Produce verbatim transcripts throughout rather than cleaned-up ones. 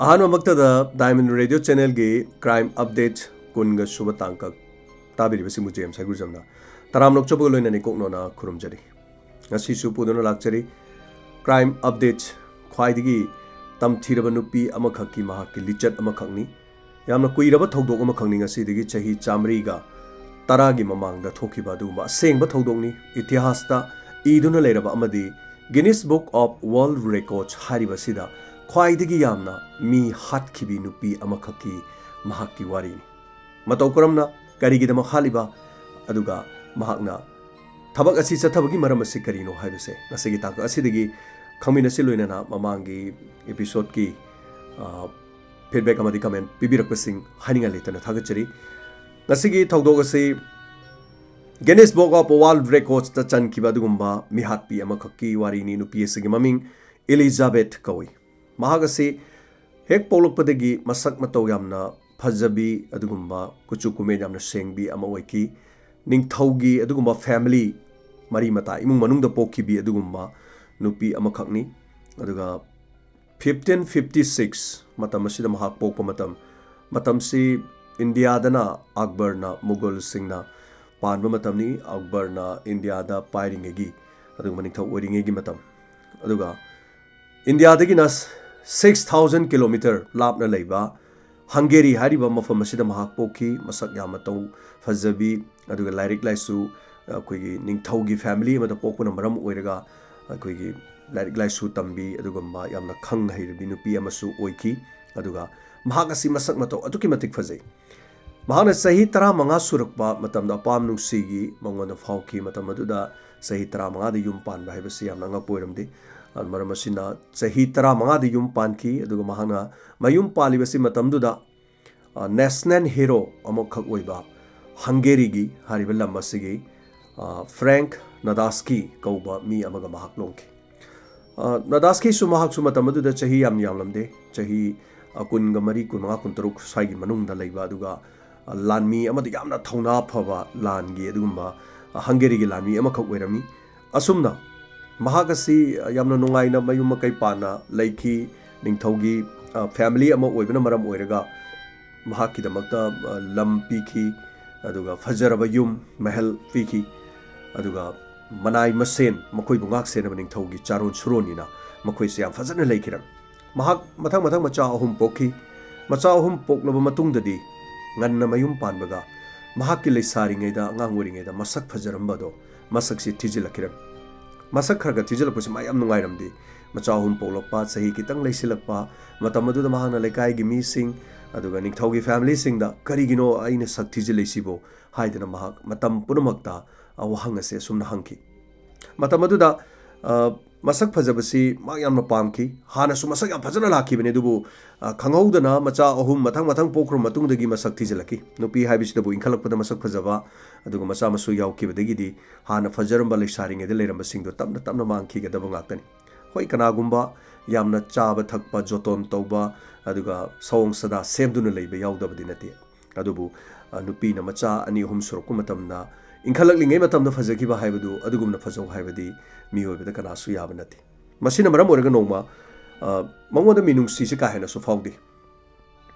ꯑꯍꯥꯟꯕꯃꯛꯇꯗ Diamond Radio Channelꯒꯤ Crime Update ꯀꯨꯟꯒ ꯁꯨꯕ ꯇꯥꯡꯀꯛ ꯇꯥꯕꯤꯔꯤꯕꯁꯤꯡꯕꯨ ꯖꯦꯝꯁ ꯍꯩꯒ꯭ꯔꯨꯖꯝꯅ ꯇꯔꯥꯝꯅ ꯑꯣꯛꯆꯕꯒ ꯂꯣꯏꯅꯅ ꯏꯀꯣꯛꯅꯣꯅ ꯈꯨꯔꯨꯝꯖꯔꯤ꯫ ꯉꯁꯤꯁꯨ ꯄꯨꯗꯨꯅ ꯂꯥꯛꯆꯔꯤ Crime Update, ꯈ꯭ꯋꯥꯏꯗꯒꯤ ꯇꯝꯊꯤꯔꯕ ꯅꯨꯄꯤ ꯑꯃꯈꯛꯀꯤ ꯃꯍꯥꯛꯀꯤ ꯂꯤꯆꯠ ꯑꯃꯈꯛꯅꯤ꯫ ꯌꯥꯝꯅ ꯀꯨꯏꯔꯕ ꯊꯧꯗꯣꯛ ꯑꯃꯈꯛꯅꯤ꯫ ꯉꯁꯤꯗꯒꯤ ꯆꯍꯤ ꯆꯥꯃꯔꯤꯒ ꯇꯔꯥꯒꯤ ꯃꯃꯥꯡꯗ ꯊꯣꯛꯈꯤꯕ ꯑꯗꯨꯒꯨꯝꯕ ꯑꯁꯦꯡꯕ ꯊꯧꯗꯣꯛꯅꯤ꯫ ꯏꯇꯤꯍꯥꯁꯇ ꯏꯗꯨꯅ ꯂꯩꯔꯕ ꯑꯃꯗꯤ Guinness Book of World Records ꯍꯥꯏꯔꯤꯕꯁꯤꯗ ꯈ꯭ꯋꯥꯏꯗꯒꯤ ꯌꯥꯝꯅ ꯃꯤ ꯍꯥꯠꯈꯤꯕꯤ ꯅꯨꯄꯤ ꯑꯃꯈꯛꯀꯤ ꯃꯍꯥꯛꯀꯤ ꯋꯥꯔꯤꯅꯤ꯫ ꯃꯇꯧ ꯀꯔꯝꯅ, ꯀꯔꯤꯒꯤꯗꯃꯛ ꯍꯥꯠꯂꯤꯕ, ꯑꯗꯨꯒ ꯃꯍꯥꯛꯅ ꯊꯕꯛ ꯑꯁꯤ ꯆꯠꯊꯕꯒꯤ ꯃꯔꯝ ꯑꯁꯤ ꯀꯔꯤꯅꯣ ꯍꯥꯏꯕꯁꯦ ꯉꯁꯤꯒꯤ ꯇꯥꯡꯀꯛ ꯑꯁꯤꯗꯒꯤ ꯈꯪꯃꯤꯟꯅꯁꯤ꯫ ꯂꯣꯏꯅꯅ ꯃꯃꯥꯡꯒꯤ episodeꯀꯤ, ꯑ, feedback ꯑꯃꯗꯤ comment ꯄꯤꯕꯤꯔꯛꯄꯁꯤꯡ ꯍꯥꯏꯅꯤꯡꯉꯥꯏ ꯂꯩꯇꯅ ꯊꯥꯒꯠꯆꯔꯤ꯫ ꯉꯁꯤꯒꯤ ꯊꯧꯗꯣꯛ ꯑꯁꯤ Guinness Book of World Recordsꯇ ꯆꯟꯈꯤꯕ ꯑꯗꯨꯒꯨꯝꯕ ꯃꯤꯍꯥꯠꯄꯤ ꯑꯃꯈꯛꯀꯤ ꯋꯥꯔꯤꯅꯤ꯫ ꯅꯨꯄꯤ ꯑꯁꯤꯒꯤ ꯃꯃꯤꯡ Elizabeth ꯀꯧꯏ꯫ ꯃꯍꯥꯛ ꯑꯁꯤ ꯍꯦꯛ ꯄꯣꯛꯂꯛꯄꯗꯒꯤ ꯃꯁꯛ ꯃꯇꯧ ꯌꯥꯝꯅ ꯐꯖꯕꯤ, ꯑꯗꯨꯒꯨꯝꯕ ꯀꯨꯆꯨ ꯀꯨꯃꯦꯟ ꯌꯥꯝꯅ ꯁꯦꯡꯕꯤ ꯑꯃ ꯑꯣꯏꯈꯤ꯫ ꯅꯤꯡꯊꯧꯒꯤ ꯑꯗꯨꯒꯨꯝꯕ family, ꯃꯔꯤ ꯃꯇꯥ, ꯏꯃꯨꯡ ꯃꯅꯨꯡꯗ ꯄꯣꯛꯈꯤꯕꯤ ꯑꯗꯨꯒꯨꯝꯕ ꯅꯨꯄꯤ ꯑꯃꯈꯛꯅꯤ꯫ ꯑꯗꯨꯒ fifteen fifty six ꯃꯇꯝ ꯑꯁꯤꯗ ꯃꯍꯥꯛ ꯄꯣꯛꯄ ꯃꯇꯝ, ꯃꯇꯝꯁꯤ ꯏꯟꯗꯤꯌꯥꯗꯅ ꯑꯛꯕꯔꯅ, ꯃꯨꯒꯜꯁꯤꯡꯅ ꯄꯥꯟꯕ ꯃꯇꯝꯅꯤ꯫ ꯑꯛꯕꯔꯅ ꯏꯟꯗꯤꯌꯥꯗ ꯄꯥꯏꯔꯤꯉꯩꯒꯤ, ꯑꯗꯨꯒꯨꯝꯕ ꯅꯤꯡꯊꯧ ꯑꯣꯏꯔꯤꯉꯩꯒꯤ ꯃꯇꯝ꯫ ꯑꯗꯨꯒ ꯏꯟꯗꯤꯌꯥꯗꯒꯤꯅ six thousand kilometer ꯂꯥꯞꯅ ꯂꯩꯕ ꯍꯪꯒꯦꯔꯤ ꯍꯥꯏꯔꯤꯕ ꯃꯐꯝ ꯑꯁꯤꯗ ꯃꯍꯥꯛ ꯄꯣꯛꯈꯤ꯫ ꯃꯁꯛ ꯌꯥꯝꯅ ꯇꯧ ꯐꯖꯕꯤ, ꯑꯗꯨꯒ ꯂꯥꯏꯔꯤꯛ ꯂꯥꯏꯁꯨ, ꯑꯩꯈꯣꯏꯒꯤ ꯅꯤꯡꯊꯧꯒꯤ family ꯑꯃꯗ ꯄꯣꯛꯄꯅ ꯃꯔꯝ ꯑꯣꯏꯔꯒ ꯑꯩꯈꯣꯏꯒꯤ ꯂꯥꯏꯔꯤꯛ ꯂꯥꯏꯁꯨ ꯇꯝꯕꯤ, ꯑꯗꯨꯒꯨꯝꯕ ꯌꯥꯝꯅ ꯈꯪ ꯍꯩꯔꯕꯤ ꯅꯨꯄꯤ ꯑꯃꯁꯨ ꯑꯣꯏꯈꯤ꯫ ꯑꯗꯨꯒ ꯃꯍꯥꯛ ꯑꯁꯤ ꯃꯁꯛ ꯃꯇꯧ ꯑꯗꯨꯛꯀꯤ ꯃꯇꯤꯛ ꯐꯖꯩ꯫ ꯃꯍꯥꯛꯅ ꯆꯍꯤ ꯇꯔꯥꯃꯉꯥ ꯁꯨꯔꯛꯄ ꯃꯇꯝꯗ ꯑꯄꯥꯝ ꯅꯨꯡꯁꯤꯒꯤ ꯃꯉꯣꯟꯗ ꯐꯥꯎꯈꯤ꯫ ꯃꯇꯝ ꯑꯗꯨꯗ ꯆꯍꯤ ꯇꯔꯥꯃꯉꯥꯗ ꯌꯨꯝ ꯄꯥꯟꯕ ꯍꯥꯏꯕꯁꯤ ꯌꯥꯝꯅ ꯑꯉꯛꯄ ꯑꯣꯏꯔꯝꯗꯦ꯫ ꯑꯗꯨ ꯃꯔꯝ ꯑꯁꯤꯅ ꯆꯍꯤ ꯇꯔꯥꯃꯉꯥꯗ ꯌꯨꯝ ꯄꯥꯟꯈꯤ, ꯑꯗꯨꯒ ꯃꯍꯥꯛꯅ ꯃꯌꯨꯝ ꯄꯥꯜꯂꯤꯕꯁꯤ ꯃꯇꯝꯗꯨꯗ, ꯑ, national hero ꯑꯃꯈꯛ ꯑꯣꯏꯕ ꯍꯪꯒꯦꯔꯤꯒꯤ ꯍꯥꯏꯔꯤꯕ ꯂꯝ ꯑꯁꯤꯒꯤ, ꯑ, Frank Nadasky ꯀꯧꯕ ꯃꯤ ꯑꯃꯒ ꯃꯍꯥꯛ ꯂꯣꯡꯈꯤ꯫ ꯑ, ꯅꯗꯥꯁꯀꯤꯁꯨ ꯃꯍꯥꯛꯁꯨ ꯃꯇꯝ ꯑꯗꯨꯗ ꯆꯍꯤ ꯌꯥꯝ ꯌꯥꯝꯂꯝꯗꯦ, ꯆꯍꯤ, ꯑ, ꯀꯨꯟꯒ ꯃꯔꯤ, ꯀꯨꯟꯃꯉꯥ, ꯀꯨꯟꯇꯔꯨꯛ ꯁ꯭ꯋꯥꯏꯒꯤ ꯃꯅꯨꯡꯗ ꯂꯩꯕ, ꯑꯗꯨꯒ, ꯑ, ꯂꯥꯟꯃꯤ ꯑꯃꯗ ꯌꯥꯝꯅ ꯊꯧꯅꯥ ꯐꯕ ꯂꯥꯟꯒꯤ ꯑꯗꯨꯒꯨꯝꯕ, ꯑ, ꯍꯪꯒꯦꯔꯤꯒꯤ ꯂꯥꯟꯃꯤ ꯑꯃꯈꯛ ꯑꯣꯏꯔꯝꯃꯤ꯫ ꯑꯁꯨꯝꯅ ꯃꯍꯥꯛ ꯑꯁꯤ, ꯑ, ꯌꯥꯝꯅ ꯅꯨꯡꯉꯥꯏꯅ ꯃꯌꯨꯝ ꯃꯀꯩ ꯄꯥꯟꯅ ꯂꯩꯈꯤ꯫ ꯅꯤꯡꯊꯧꯒꯤ ꯐꯦꯃꯤꯂꯤ ꯑꯃ ꯑꯣꯏꯕꯅ ꯃꯔꯝ ꯑꯣꯏꯔꯒ ꯃꯍꯥꯛꯀꯤꯗꯃꯛꯇ ꯂꯝ ꯄꯤꯈꯤ, ꯑꯗꯨꯒ ꯐꯖꯔꯕ ꯌꯨꯝ ꯃꯍꯜ ꯄꯤꯈꯤ, ꯑꯗꯨꯒ ꯃꯅꯥꯏ ꯃꯁꯦꯟ ꯃꯈꯣꯏꯕꯨ ꯉꯥꯛ ꯁꯦꯟꯅꯕ ꯅꯤꯡꯊꯧꯒꯤ ꯆꯥꯔꯣꯟ ꯁꯨꯔꯣꯟꯅꯤꯅ ꯃꯈꯣꯏꯁꯦ ꯌꯥꯝ ꯐꯖꯅ ꯂꯩꯈꯤꯔꯝꯃꯤ꯫ ꯃꯍꯥꯛ ꯃꯊꯪ ꯃꯊꯪ ꯃꯆꯥ ꯑꯍꯨꯝ ꯄꯣꯛꯈꯤ꯫ ꯃꯆꯥ ꯑꯍꯨꯝ ꯄꯣꯛꯂꯕ ꯃꯇꯨꯡꯗꯗꯤ ꯉꯟꯅ ꯃꯌꯨꯝ ꯄꯥꯟꯕꯒ ꯃꯍꯥꯛꯀꯤ ꯂꯩꯁꯥꯔꯤꯉꯩꯗ, ꯑꯉꯥꯡ ꯑꯣꯏꯔꯤꯉꯩꯗ ꯃꯁꯛ ꯐꯖꯔꯝꯕꯗꯣ ꯃꯁꯛꯁꯤ ꯊꯤꯖꯤꯜꯂꯛꯈꯤꯔꯝꯃꯤ꯫ ꯃꯁꯛ ꯈꯔ ꯈꯔ ꯊꯤꯖꯤꯜꯂꯛꯄꯁꯤ ꯃꯥ ꯌꯥꯝ ꯅꯨꯡꯉꯥꯏꯔꯝꯗꯦ꯫ ꯃꯆꯥ ꯑꯍꯨꯝ ꯄꯣꯛꯂꯛꯄ, ꯆꯍꯤ ꯈꯤꯇꯪ ꯂꯩꯁꯤꯜꯂꯛꯄ, ꯃꯇꯝ ꯑꯗꯨꯗ ꯃꯍꯥꯛꯅ ꯂꯩꯀꯥꯏꯒꯤ ꯃꯤꯁꯤꯡ ꯑꯗꯨꯒ ꯅꯤꯡꯊꯧꯒꯤ ꯐꯦꯃꯤꯂꯤꯁꯤꯡꯗ "ꯀꯔꯤꯒꯤꯅꯣ ꯑꯩꯅ ꯁꯛ ꯊꯤꯖꯤꯜꯂꯛꯏꯁꯤꯕꯣ?" ꯍꯥꯏꯗꯅ ꯃꯍꯥꯛ ꯃꯇꯝ ꯄꯨꯝꯅꯃꯛꯇ ꯋꯥꯍꯪ ꯑꯁꯦ ꯑꯁꯨꯝꯅ ꯍꯪꯈꯤ꯫ ꯃꯇꯝ ꯑꯗꯨꯗ, ꯑ, ꯃꯁꯛ ꯐꯖꯕꯁꯤ ꯃꯍꯥꯛ ꯌꯥꯝꯅ ꯄꯥꯝꯈꯤ꯫ ꯍꯥꯟꯅꯁꯨ ꯃꯁꯛ ꯌꯥꯝ ꯐꯖꯅ ꯂꯥꯛꯈꯤꯕꯅꯤ, ꯑꯗꯨꯕꯨ, ꯑ, ꯈꯪꯍꯧꯗꯅ ꯃꯆꯥ ꯑꯍꯨꯝ ꯃꯊꯪ ꯃꯊꯪ ꯄꯣꯛꯈ꯭ꯔꯕ ꯃꯇꯨꯡꯗꯒꯤ ꯃꯁꯛ ꯊꯤꯖꯤꯜꯂꯛꯈꯤ꯫ ꯅꯨꯄꯤ ꯍꯥꯏꯕꯁꯤꯗꯕꯨ ꯏꯟꯈꯠꯂꯛꯄꯗ ꯃꯁꯛ ꯐꯖꯕ, ꯑꯗꯨꯒ ꯃꯆꯥ ꯃꯁꯨ ꯌꯥꯎꯈꯤꯕꯗꯒꯤꯗꯤ ꯍꯥꯟꯅ ꯐꯖꯔꯝꯕ ꯂꯩꯁꯥꯔꯤꯉꯩꯗ ꯂꯩꯔꯝꯕꯁꯤꯡꯗꯣ ꯇꯞꯅ ꯇꯞꯅ ꯃꯥꯡꯈꯤꯒꯗꯕ ꯉꯥꯛꯇꯅꯤ꯫ ꯍꯣꯏ, ꯀꯅꯥꯒꯨꯝꯕ ꯌꯥꯝꯅ ꯆꯥꯕ ꯊꯛꯄ ꯖꯣꯇꯣꯟ ꯇꯧꯕ, ꯑꯗꯨꯒ ꯁꯑꯣꯡ ꯁꯥꯗꯥ ꯁꯦꯝꯗꯨꯅ ꯂꯩꯕ ꯌꯥꯎꯗꯕꯗꯤ ꯅꯠꯇꯦ꯫ ꯑꯗꯨꯕꯨ, ꯑ, ꯅꯨꯄꯤꯅ ꯃꯆꯥ ꯑꯅꯤ ꯑꯍꯨꯝ ꯁꯨꯔꯛꯄ ꯃꯇꯝꯗ ꯏꯟꯈꯠꯂꯛꯂꯤꯉꯩ ꯃꯇꯝꯗ ꯐꯖꯈꯤꯕ ꯍꯥꯏꯕꯗꯨ ꯑꯗꯨꯒꯨꯝꯅ ꯐꯖꯧ ꯍꯥꯏꯕꯗꯤ ꯃꯤꯑꯣꯏꯕꯗ ꯀꯅꯥꯁꯨ ꯌꯥꯕ ꯅꯠꯇꯦ꯫ ꯃꯁꯤꯅ ꯃꯔꯝ ꯑꯣꯏꯔꯒ ꯅꯣꯡꯃ, ꯑ, ꯃꯉꯣꯟꯗ ꯃꯤꯅꯨꯡꯁꯤꯁꯦ ꯀꯥ ꯍꯦꯟꯅꯁꯨ ꯐꯥꯎꯗꯦ꯫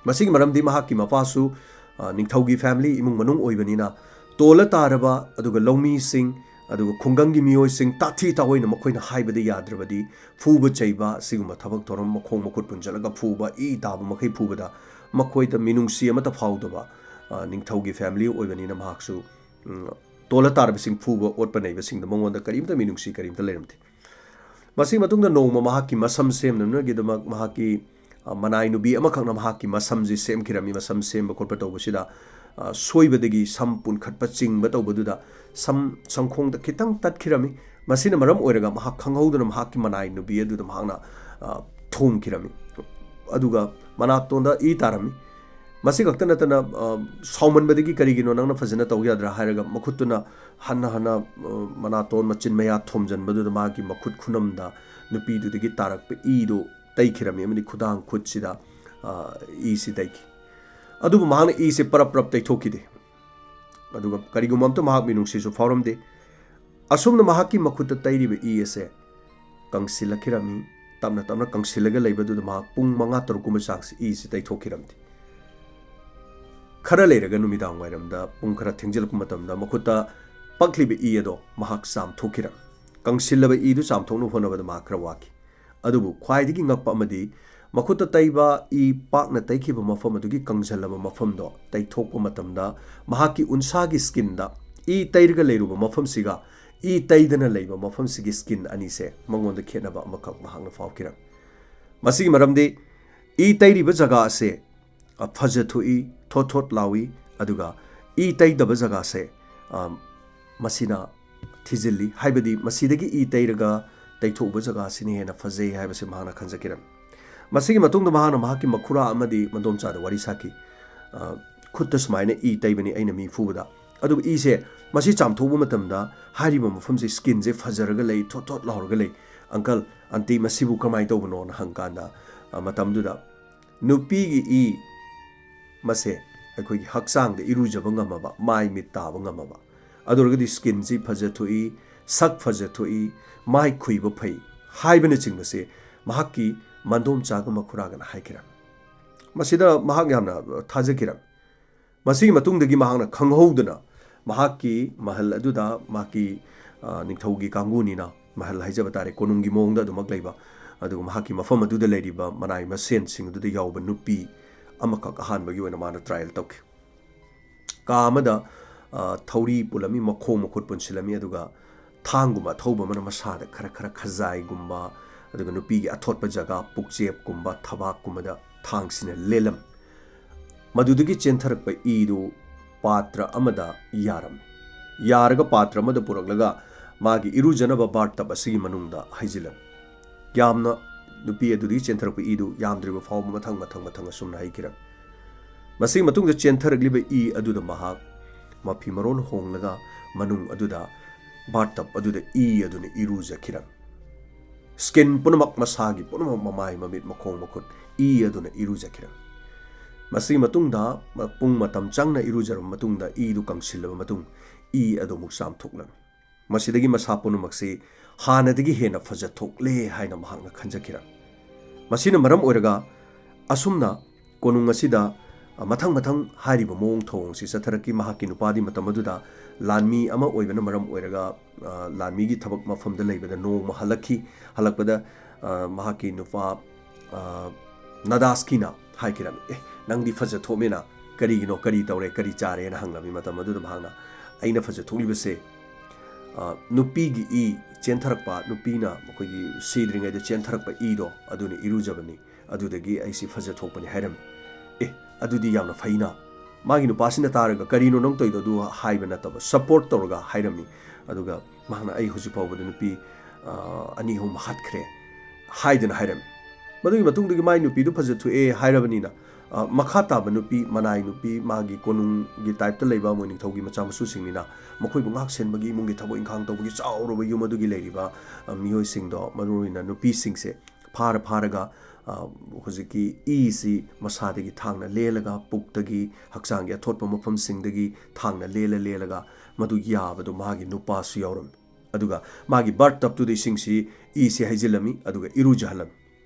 ꯃꯁꯤꯒꯤ ꯃꯔꯝꯗꯤ ꯃꯍꯥꯛꯀꯤ ꯃꯄꯥꯁꯨ, ꯑ, ꯅꯤꯡꯊꯧꯒꯤ ꯐꯦꯃꯤꯂꯤ, ꯏꯃꯨꯡ ꯃꯅꯨꯡ ꯑꯣꯏꯕꯅꯤꯅ, ꯇꯣꯜꯂ ꯇꯥꯔꯕ ꯑꯗꯨꯒ ꯂꯧꯃꯤꯁꯤꯡ, ꯑꯗꯨꯒ ꯈꯨꯡꯒꯪꯒꯤ ꯃꯤꯑꯣꯏꯁꯤꯡ ꯇꯥꯊꯤ ꯇꯥꯑꯣꯏꯅ ꯃꯈꯣꯏꯅ ꯍꯥꯏꯕꯗ ꯌꯥꯗ꯭ꯔꯕꯗꯤ ꯐꯨꯕ ꯆꯩꯕ, ꯑꯁꯤꯒꯨꯝꯕ ꯊꯕꯛ ꯊꯧꯔꯝ, ꯃꯈꯣꯡ ꯃꯈꯨꯠ ꯄꯨꯟꯁꯤꯜꯂꯒ ꯐꯨꯕ, ꯏ ꯇꯥꯕ ꯃꯈꯩ ꯐꯨꯕꯗ ꯃꯈꯣꯏꯗ ꯃꯤꯅꯨꯡꯁꯤ ꯑꯃꯠꯇ ꯐꯥꯎꯗꯕ, ꯑ, ꯅꯤꯡꯊꯧꯒꯤ ꯐꯦꯃꯤꯂꯤ ꯑꯣꯏꯕꯅꯤꯅ ꯃꯍꯥꯛꯁꯨ, ꯎꯝ, ꯇꯣꯜꯂ ꯇꯥꯔꯕꯁꯤꯡ ꯐꯨꯕ ꯑꯣꯠꯄ ꯅꯩꯕꯁꯤꯡꯗ ꯃꯉꯣꯟꯗ ꯀꯔꯤꯝꯇ ꯃꯤꯅꯨꯡꯁꯤ ꯀꯔꯤꯝꯇ ꯂꯩꯔꯝꯗꯦ꯫ ꯃꯁꯤꯒꯤ ꯃꯇꯨꯡꯗ ꯅꯣꯡꯃ ꯃꯍꯥꯛꯀꯤ ꯃꯁꯝ ꯁꯦꯝꯅꯅꯕꯒꯤꯗꯃꯛ ꯃꯍꯥꯛꯀꯤ, ꯑ, ꯃꯅꯥꯏ ꯅꯨꯄꯤ ꯑꯃꯈꯛꯅ ꯃꯍꯥꯛꯀꯤ ꯃꯁꯝꯁꯤ ꯁꯦꯝꯈꯤꯔꯝꯃꯤ꯫ ꯃꯁꯝ ꯁꯦꯝꯕ ꯈꯣꯠꯄ ꯇꯧꯕꯁꯤꯗ, ꯑ, ꯁꯣꯏꯕꯗꯒꯤ ꯁꯝ ꯄꯨꯟꯈꯠꯄ ꯆꯤꯡꯕ ꯇꯧꯕꯗꯨꯗ ꯁꯝ ꯁꯝꯈꯣꯡꯗ ꯈꯤꯇꯪ ꯇꯠꯈꯤꯔꯝꯃꯤ꯫ ꯃꯁꯤꯅ ꯃꯔꯝ ꯑꯣꯏꯔꯒ ꯃꯍꯥꯛ ꯈꯪꯍꯧꯗꯅ ꯃꯍꯥꯛꯀꯤ ꯃꯅꯥꯏ ꯅꯨꯄꯤ ꯑꯗꯨꯗ ꯃꯍꯥꯛꯅ, ꯑ, ꯊꯣꯝꯈꯤꯔꯝꯃꯤ꯫ ꯑꯗꯨꯒ ꯃꯅꯥꯇꯣꯟꯗ ꯏ ꯇꯥꯔꯝꯃꯤ꯫ ꯃꯁꯤ ꯈꯛꯇ ꯅꯠꯇꯅ, ꯑ, ꯁꯥꯎꯃꯟꯕꯗꯒꯤ "ꯀꯔꯤꯒꯤꯅꯣ ꯅꯪꯅ ꯐꯖꯅ ꯇꯧ ꯌꯥꯗ꯭ꯔꯥ?" ꯍꯥꯏꯔꯒ ꯃꯈꯨꯠꯇꯨꯅ ꯍꯟꯅ ꯍꯟꯅ, ꯑ, ꯃꯅꯥꯇꯣꯟ ꯃꯆꯤꯟ ꯃꯌꯥ ꯊꯣꯝꯖꯤꯟꯕꯗꯨꯗ ꯃꯥꯒꯤ ꯃꯈꯨꯠ ꯈꯨꯅꯝꯗ ꯅꯨꯄꯤꯗꯨꯗꯒꯤ ꯇꯥꯔꯛꯄ ꯏꯗꯨ ꯇꯩꯈꯤꯔꯝꯃꯤ ꯑꯃꯗꯤ ꯈꯨꯗꯥꯡ ꯈꯨꯠꯁꯤꯗ, ꯑ, ꯏꯁꯤ ꯇꯩꯈꯤ꯫ ꯑꯗꯨꯕꯨ ꯃꯍꯥꯛꯅ ꯏꯁꯤ ꯄꯔꯞ ꯄꯔꯞ ꯇꯩꯊꯣꯛꯈꯤꯗꯦ꯫ ꯑꯗꯨꯒ ꯀꯔꯤꯒꯨꯝꯕ ꯑꯝꯇ ꯃꯍꯥꯛ ꯃꯤꯅꯨꯡꯁꯤꯁꯨ ꯐꯥꯎꯔꯝꯗꯦ꯫ ꯑꯁꯨꯝꯅ ꯃꯍꯥꯛꯀꯤ ꯃꯈꯨꯠꯇ ꯇꯩꯔꯤꯕ ꯏ ꯑꯁꯦ ꯀꯪꯁꯤꯜꯂꯛꯈꯤꯔꯝꯃꯤ, ꯇꯞꯅ ꯇꯞꯅ ꯀꯪꯁꯤꯜꯂꯒ ꯂꯩꯕꯗꯨꯗ ꯃꯍꯥꯛ ꯄꯨꯡ ꯃꯉꯥ ꯇꯔꯨꯛ ꯀꯨꯝꯕ ꯆꯥꯡꯁꯤ ꯏꯁꯤ ꯇꯩꯊꯣꯛꯈꯤꯔꯝꯗꯦ꯫ ꯈꯔ ꯂꯩꯔꯒ ꯅꯨꯃꯤꯗꯥꯡ ꯋꯥꯏꯔꯝꯗ ꯄꯨꯡ ꯈꯔ ꯊꯦꯡꯖꯤꯜꯂꯛꯄ ꯃꯇꯝꯗ ꯃꯈꯨꯠꯇ ꯄꯛꯂꯤꯕ ꯏ ꯑꯗꯣ ꯃꯍꯥꯛ ꯆꯥꯝꯊꯣꯛꯈꯤꯔꯝꯃꯤ꯫ ꯀꯪꯁꯤꯜꯂꯕ ꯏꯗꯨ ꯆꯥꯝꯊꯣꯛꯅꯕ ꯍꯣꯠꯅꯕꯗ ꯃꯍꯥꯛ ꯈꯔ ꯋꯥꯈꯤ꯫ ꯑꯗꯨꯕꯨ ꯈ꯭ꯋꯥꯏꯗꯒꯤ ꯉꯛꯄ ꯑꯃꯗꯤ ꯃꯈꯨꯠꯇ ꯇꯩꯕ ꯏ ꯄꯥꯛꯅ ꯇꯩꯈꯤꯕ ꯃꯐꯝ ꯑꯗꯨꯒꯤ ꯀꯪꯁꯤꯜꯂꯕ ꯃꯐꯝꯗꯣ ꯇꯩꯊꯣꯛꯄ ꯃꯇꯝꯗ ꯃꯍꯥꯛꯀꯤ ꯎꯟꯁꯥꯒꯤ skinꯗ ꯏ ꯇꯩꯔꯒ ꯂꯩꯔꯨꯕ ꯃꯐꯝꯁꯤꯒ ꯏ ꯇꯩꯗꯅ ꯂꯩꯕ ꯃꯐꯝꯁꯤꯒꯤ skin ꯑꯅꯤꯁꯦ ꯃꯉꯣꯟꯗ ꯈꯦꯠꯅꯕ ꯑꯃꯈꯛ ꯃꯍꯥꯛꯅ ꯐꯥꯎꯈꯤꯔꯝꯃꯤ꯫ ꯃꯁꯤꯒꯤ ꯃꯔꯝꯗꯤ ꯏ ꯇꯩꯔꯤꯕ ꯖꯒꯥ ꯑꯁꯦ, ꯑ, ꯐꯖꯊꯣꯛꯏ, ꯊꯣꯠ ꯊꯣꯠ ꯂꯥꯎꯏ, ꯑꯗꯨꯒ ꯏ ꯇꯩꯗꯕ ꯖꯒꯥꯁꯦ, ꯑ, ꯃꯁꯤꯅ ꯊꯤꯖꯤꯜꯂꯤ꯫ ꯍꯥꯏꯕꯗꯤ ꯃꯁꯤꯗꯒꯤ ꯏ ꯇꯩꯔꯒ ꯇꯩꯊꯣꯛꯎꯕ ꯖꯒꯥꯁꯤꯅ ꯍꯦꯟꯅ ꯐꯖꯩ ꯍꯥꯏꯕꯁꯤ ꯃꯍꯥꯛꯅ ꯈꯟꯖꯈꯤꯔꯝꯃꯤ꯫ ꯃꯁꯤꯒꯤ ꯃꯇꯨꯡꯗ ꯃꯍꯥꯛꯅ ꯃꯍꯥꯛꯀꯤ ꯃꯈꯨꯔꯥ ꯑꯃꯗꯤ ꯃꯗꯣꯝꯆꯥꯗ ꯋꯥꯔꯤ ꯁꯥꯈꯤ꯫ ꯑ, "ꯈꯨꯠꯇ ꯁꯨꯃꯥꯏꯅ ꯏ ꯇꯩꯕꯅꯤ ꯑꯩꯅ ꯃꯤ ꯐꯨꯕꯗ꯫ ꯑꯗꯨꯕꯨ ꯏꯁꯦ ꯃꯁꯤ ꯆꯥꯝꯊꯣꯛꯄ ꯃꯇꯝꯗ ꯍꯥꯏꯔꯤꯕ ꯃꯐꯝꯁꯦ skinꯁꯦ ꯐꯖꯔꯒ ꯂꯩ, ꯊꯣꯠ ꯊꯣꯠ ꯂꯥꯎꯔꯒ ꯂꯩ꯫ ꯑꯪꯀꯜ, ꯑꯟꯇꯤ, ꯃꯁꯤꯕꯨ ꯀꯃꯥꯏꯅ ꯇꯧꯕꯅꯣꯅ?" ꯍꯪꯀꯥꯟꯗ, ꯑ, ꯃꯇꯝꯗꯨꯗ ꯅꯨꯄꯤꯒꯤ ꯏ ꯃꯁꯦ ꯑꯩꯈꯣꯏꯒꯤ ꯍꯛꯆꯥꯡꯗ ꯏꯔꯨꯖꯕ ꯉꯝꯃꯕ, ꯃꯥꯏ ꯃꯤꯠ ꯇꯥꯕ ꯉꯝꯃꯕ, ꯑꯗꯨ ꯑꯣꯏꯔꯒꯗꯤ skinꯁꯤ ꯐꯖꯊꯣꯛꯏ, ꯁꯛ ꯐꯖꯊꯣꯛꯏ, ꯃꯥꯏ ꯈꯨꯏꯕ ꯐꯩ ꯍꯥꯏꯕꯅꯆꯤꯡꯕꯁꯦ ꯃꯍꯥꯛꯀꯤ ꯃꯟꯗꯣꯝꯆꯥꯒ ꯃꯈꯨꯔꯥꯒꯅ ꯍꯥꯏꯈꯤꯔꯝꯃꯤ꯫ ꯃꯁꯤꯗ ꯃꯍꯥꯛ ꯌꯥꯝꯅ ꯊꯥꯖꯈꯤꯔꯝꯃꯤ꯫ ꯃꯁꯤꯒꯤ ꯃꯇꯨꯡꯗꯒꯤ ꯃꯍꯥꯛꯅ ꯈꯪꯍꯧꯗꯅ ꯃꯍꯥꯛꯀꯤ ꯃꯍꯜ ꯑꯗꯨꯗ ꯃꯍꯥꯛꯀꯤ, ꯑ, ꯅꯤꯡꯊꯧꯒꯤ ꯀꯥꯡꯕꯨꯅꯤꯅ, ꯃꯍꯜ ꯍꯥꯏꯖꯕ ꯇꯥꯔꯦ, ꯀꯣꯅꯨꯡꯒꯤ ꯃꯑꯣꯡꯗ ꯑꯗꯨꯃꯛ ꯂꯩꯕ, ꯑꯗꯨꯒ ꯃꯍꯥꯛꯀꯤ ꯃꯐꯝ ꯑꯗꯨꯗ ꯂꯩꯔꯤꯕ ꯃꯅꯥꯏ ꯃꯁꯦꯟꯁꯤꯡ ꯑꯗꯨꯗ ꯌꯥꯎꯕ ꯅꯨꯄꯤ ꯑꯃꯈꯛ ꯑꯍꯥꯟꯕꯒꯤ ꯑꯣꯏꯅ ꯃꯥꯅ trial ꯇꯧꯈꯤ꯫ ꯀꯥ ꯑꯃꯗ, ꯑ, ꯊꯧꯔꯤ ꯄꯨꯜꯂꯝꯃꯤ, ꯃꯈꯣꯡ ꯃꯈꯨꯠ ꯄꯨꯟꯁꯤꯜꯂꯝꯃꯤ, ꯑꯗꯨꯒ ꯊꯥꯡꯒꯨꯝꯕ ꯑꯊꯧꯕ ꯑꯃꯅ ꯃꯁꯥꯗ ꯈꯔ ꯈꯔ ꯈꯖꯥꯏꯒꯨꯝꯕ, ꯑꯗꯨꯒ ꯅꯨꯄꯤꯒꯤ ꯑꯊꯣꯠꯄ ꯖꯒꯥ, ꯄꯨꯛꯆꯦꯞꯀꯨꯝꯕ, ꯊꯕꯥꯛꯀꯨꯝꯕꯗ ꯊꯥꯡꯁꯤꯅ ꯂꯦꯜꯂꯝꯃꯤ꯫ ꯃꯗꯨꯗꯒꯤ ꯆꯦꯟꯊꯔꯛꯄ ꯏꯗꯨ ꯄꯥꯇ꯭ꯔ ꯑꯃꯗ ꯌꯥꯔꯝꯃꯤ꯫ ꯌꯥꯔꯒ ꯄꯥꯇ꯭ꯔ ꯑꯃꯗ ꯄꯨꯔꯛꯂꯒ ꯃꯥꯒꯤ ꯏꯔꯨꯖꯅꯕ bath tub ꯑꯁꯤꯒꯤ ꯃꯅꯨꯡꯗ ꯍꯩꯖꯤꯜꯂꯝꯃꯤ꯫ ꯌꯥꯝꯅ, ꯅꯨꯄꯤ ꯑꯗꯨꯗꯒꯤ ꯆꯦꯟꯊꯔꯛꯄ ꯏꯗꯨ ꯌꯥꯝꯗ꯭ꯔꯤꯕ ꯐꯥꯎꯕ ꯃꯊꯪ ꯃꯊꯪ ꯃꯊꯪ ꯑꯁꯨꯝꯅ ꯍꯩꯈꯤꯔꯝꯃꯤ꯫ ꯃꯁꯤꯒꯤ ꯃꯇꯨꯡꯗ ꯆꯦꯟꯊꯔꯛꯂꯤꯕ ꯏ ꯑꯗꯨꯗ ꯃꯍꯥꯛ ꯃꯐꯤ ꯃꯔꯣꯟ ꯍꯣꯡꯂꯒ ꯃꯅꯨꯡ ꯑꯗꯨꯗ, bath tub ꯑꯗꯨꯗ ꯏ ꯑꯗꯨꯅ ꯏꯔꯨꯖꯈꯤꯔꯝꯃꯤ꯫ Skin ꯄꯨꯝꯅꯃꯛ, ꯃꯁꯥꯒꯤ ꯄꯨꯝꯅꯃꯛ, ꯃꯃꯥꯏ, ꯃꯃꯤꯠ, ꯃꯈꯣꯡ, ꯃꯈꯨꯠ, ꯏ ꯑꯗꯨꯅ ꯏꯔꯨꯖꯈꯤꯔꯝꯃꯤ꯫ ꯃꯁꯤꯒꯤ ꯃꯇꯨꯡꯗ, ꯃ-, ꯄꯨꯡ ꯃꯇꯝ ꯆꯪꯅ ꯏꯔꯨꯖꯔꯕ ꯃꯇꯨꯡꯗ, ꯏꯗꯨ ꯀꯪꯁꯤꯜꯂꯕ ꯃꯇꯨꯡ, ꯏ ꯑꯗꯨ ꯑꯃꯨꯛ ꯆꯥꯝꯊꯣꯛꯂꯝꯃꯤ꯫ ꯃꯁꯤꯗꯒꯤ ꯃꯁꯥ ꯄꯨꯝꯅꯃꯛꯁꯤ ꯍꯥꯟꯅꯗꯒꯤ ꯍꯦꯟꯅ ꯐꯖꯊꯣꯛꯂꯦ ꯍꯥꯏꯅ ꯃꯍꯥꯛꯅ ꯈꯟꯖꯈꯤꯔꯝꯃꯤ꯫ ꯃꯁꯤꯅ ꯃꯔꯝ ꯑꯣꯏꯔꯒ ꯑꯁꯨꯝꯅ ꯀꯣꯅꯨꯡ ꯑꯁꯤꯗ, ꯑ, ꯃꯊꯪ ꯃꯊꯪ ꯍꯥꯏꯔꯤꯕ ꯃꯑꯣꯡ ꯊꯧꯑꯣꯡꯁꯤ ꯆꯠꯊꯔꯛꯈꯤ꯫ ꯃꯍꯥꯛꯀꯤ ꯅꯨꯄꯥꯗꯤ ꯃꯇꯝ ꯑꯗꯨꯗ ꯂꯥꯟꯃꯤ ꯑꯃ ꯑꯣꯏꯕꯅ ꯃꯔꯝ ꯑꯣꯏꯔꯒ, ꯑ, ꯂꯥꯟꯃꯤꯒꯤ ꯊꯕꯛ ꯃꯐꯝꯗ ꯂꯩꯕꯗ ꯅꯣꯡꯃ ꯍꯜꯂꯛꯈꯤ꯫ ꯍꯜꯂꯛꯄꯗ, ꯑ, ꯃꯍꯥꯛꯀꯤ ꯅꯨꯄꯥ, ꯑ, ꯅꯗꯥꯁꯀꯤꯅ ꯍꯥꯏꯈꯤꯔꯝꯃꯤ, "ꯑꯦ, ꯅꯪꯗꯤ ꯐꯖ ꯊꯣꯛꯑꯝꯃꯦꯅ, ꯀꯔꯤꯒꯤꯅꯣ, ꯀꯔꯤ ꯇꯧꯔꯦ, ꯀꯔꯤ ꯆꯥꯔꯦꯅ?" ꯍꯪꯂꯝꯃꯤ꯫ ꯃꯇꯝ ꯑꯗꯨꯗ ꯃꯍꯥꯛꯅ, "ꯑꯩꯅ ꯐꯖ ꯊꯣꯛꯂꯤꯕꯁꯦ, ꯑ, ꯅꯨꯄꯤꯒꯤ ꯏ ꯆꯦꯟꯊꯔꯛꯄ, ꯅꯨꯄꯤꯅ ꯃꯈꯣꯏꯒꯤ ꯁꯤꯗ꯭ꯔꯤꯉꯩꯗ ꯆꯦꯟꯊꯔꯛꯄ ꯏꯗꯣ, ꯑꯗꯨꯅ ꯏꯔꯨꯖꯕꯅꯤ, ꯑꯗꯨꯗꯒꯤ ꯑꯩꯁꯤ ꯐꯖ ꯊꯣꯛꯄꯅꯤ" ꯍꯥꯏꯔꯝꯃꯤ꯫ "ꯑꯦ, ꯑꯗꯨꯗꯤ ꯌꯥꯝꯅ ꯐꯩꯅ"꯫ ꯃꯥꯒꯤ ꯅꯨꯄꯥꯁꯤꯅ ꯇꯥꯔꯒ, "ꯀꯔꯤꯅꯣ ꯅꯪ ꯇꯧꯔꯤꯗꯣ?" ꯑꯗꯨ ꯍꯥꯏꯕ ꯅꯠꯇꯕ, ꯁꯄꯣꯔꯠ ꯇꯧꯔꯒ ꯍꯥꯏꯔꯝꯃꯤ꯫ ꯑꯗꯨꯒ ꯃꯍꯥꯛꯅ, "ꯑꯩ ꯍꯧꯖꯤꯛ ꯐꯥꯎꯕꯗ ꯅꯨꯄꯤ, ꯑ, ꯑꯅꯤ ꯑꯍꯨꯝ ꯍꯥꯠꯈ꯭ꯔꯦ" ꯍꯥꯏꯗꯅ ꯍꯥꯏꯔꯝꯃꯤ꯫ ꯃꯗꯨꯒꯤ ꯃꯇꯨꯡꯗꯒꯤ ꯃꯥꯏ ꯅꯨꯄꯤꯗꯨ ꯐꯖ ꯊꯣꯛꯑꯦ ꯍꯥꯏꯔꯕꯅꯤꯅ, ꯑ, ꯃꯈꯥ ꯇꯥꯕ ꯅꯨꯄꯤ, ꯃꯅꯥꯏ ꯅꯨꯄꯤ, ꯃꯥꯒꯤ ꯀꯣꯅꯨꯡꯒꯤ ꯇꯥꯏꯞꯇ ꯂꯩꯕ ꯃꯣꯏ ꯅꯤꯡꯊꯧꯒꯤ ꯃꯆꯥ ꯃꯁꯨꯁꯤꯡꯅꯤꯅ ꯃꯈꯣꯏꯕꯨ ꯉꯥꯛ ꯁꯦꯟꯕꯒꯤ, ꯏꯃꯨꯡꯒꯤ ꯊꯕꯛ ꯏꯪꯈꯥꯡ ꯇꯧꯕꯒꯤ ꯆꯥꯎꯔꯕ ꯌꯨꯝ ꯑꯗꯨꯒꯤ ꯂꯩꯔꯤꯕ, ꯑ, ꯃꯤꯑꯣꯏꯁꯤꯡꯗꯣ, ꯃꯔꯨꯑꯣꯏꯅ ꯅꯨꯄꯤꯁꯤꯡꯁꯦ ꯐꯥꯔ ꯐꯥꯔꯒ, ꯑ, ꯍꯧꯖꯤꯛꯀꯤ ꯏꯁꯤ ꯃꯁꯥꯗꯒꯤ ꯊꯥꯡꯅ ꯂꯦꯜꯂꯒ, ꯄꯨꯛꯇꯒꯤ, ꯍꯛꯆꯥꯡꯒꯤ ꯑꯊꯣꯠꯄ ꯃꯐꯝꯁꯤꯡꯗꯒꯤ ꯊꯥꯡꯅ ꯂꯦꯜꯂ ꯂꯦꯜꯂꯒ ꯃꯗꯨ ꯌꯥꯕꯗꯣ ꯃꯥꯒꯤ ꯅꯨꯄꯥꯁꯨ ꯌꯥꯎꯔꯝꯃꯤ꯫ ꯑꯗꯨꯒ ꯃꯥꯒꯤ ꯕꯥꯔꯠ ꯇꯞꯇꯨꯗ ꯏꯁꯤꯡꯁꯤ, ꯏꯁꯤ ꯍꯩꯖꯤꯜꯂꯝꯃꯤ, ꯑꯗꯨꯒ ꯏꯔꯨꯖꯍꯜꯂꯝꯃꯤ꯫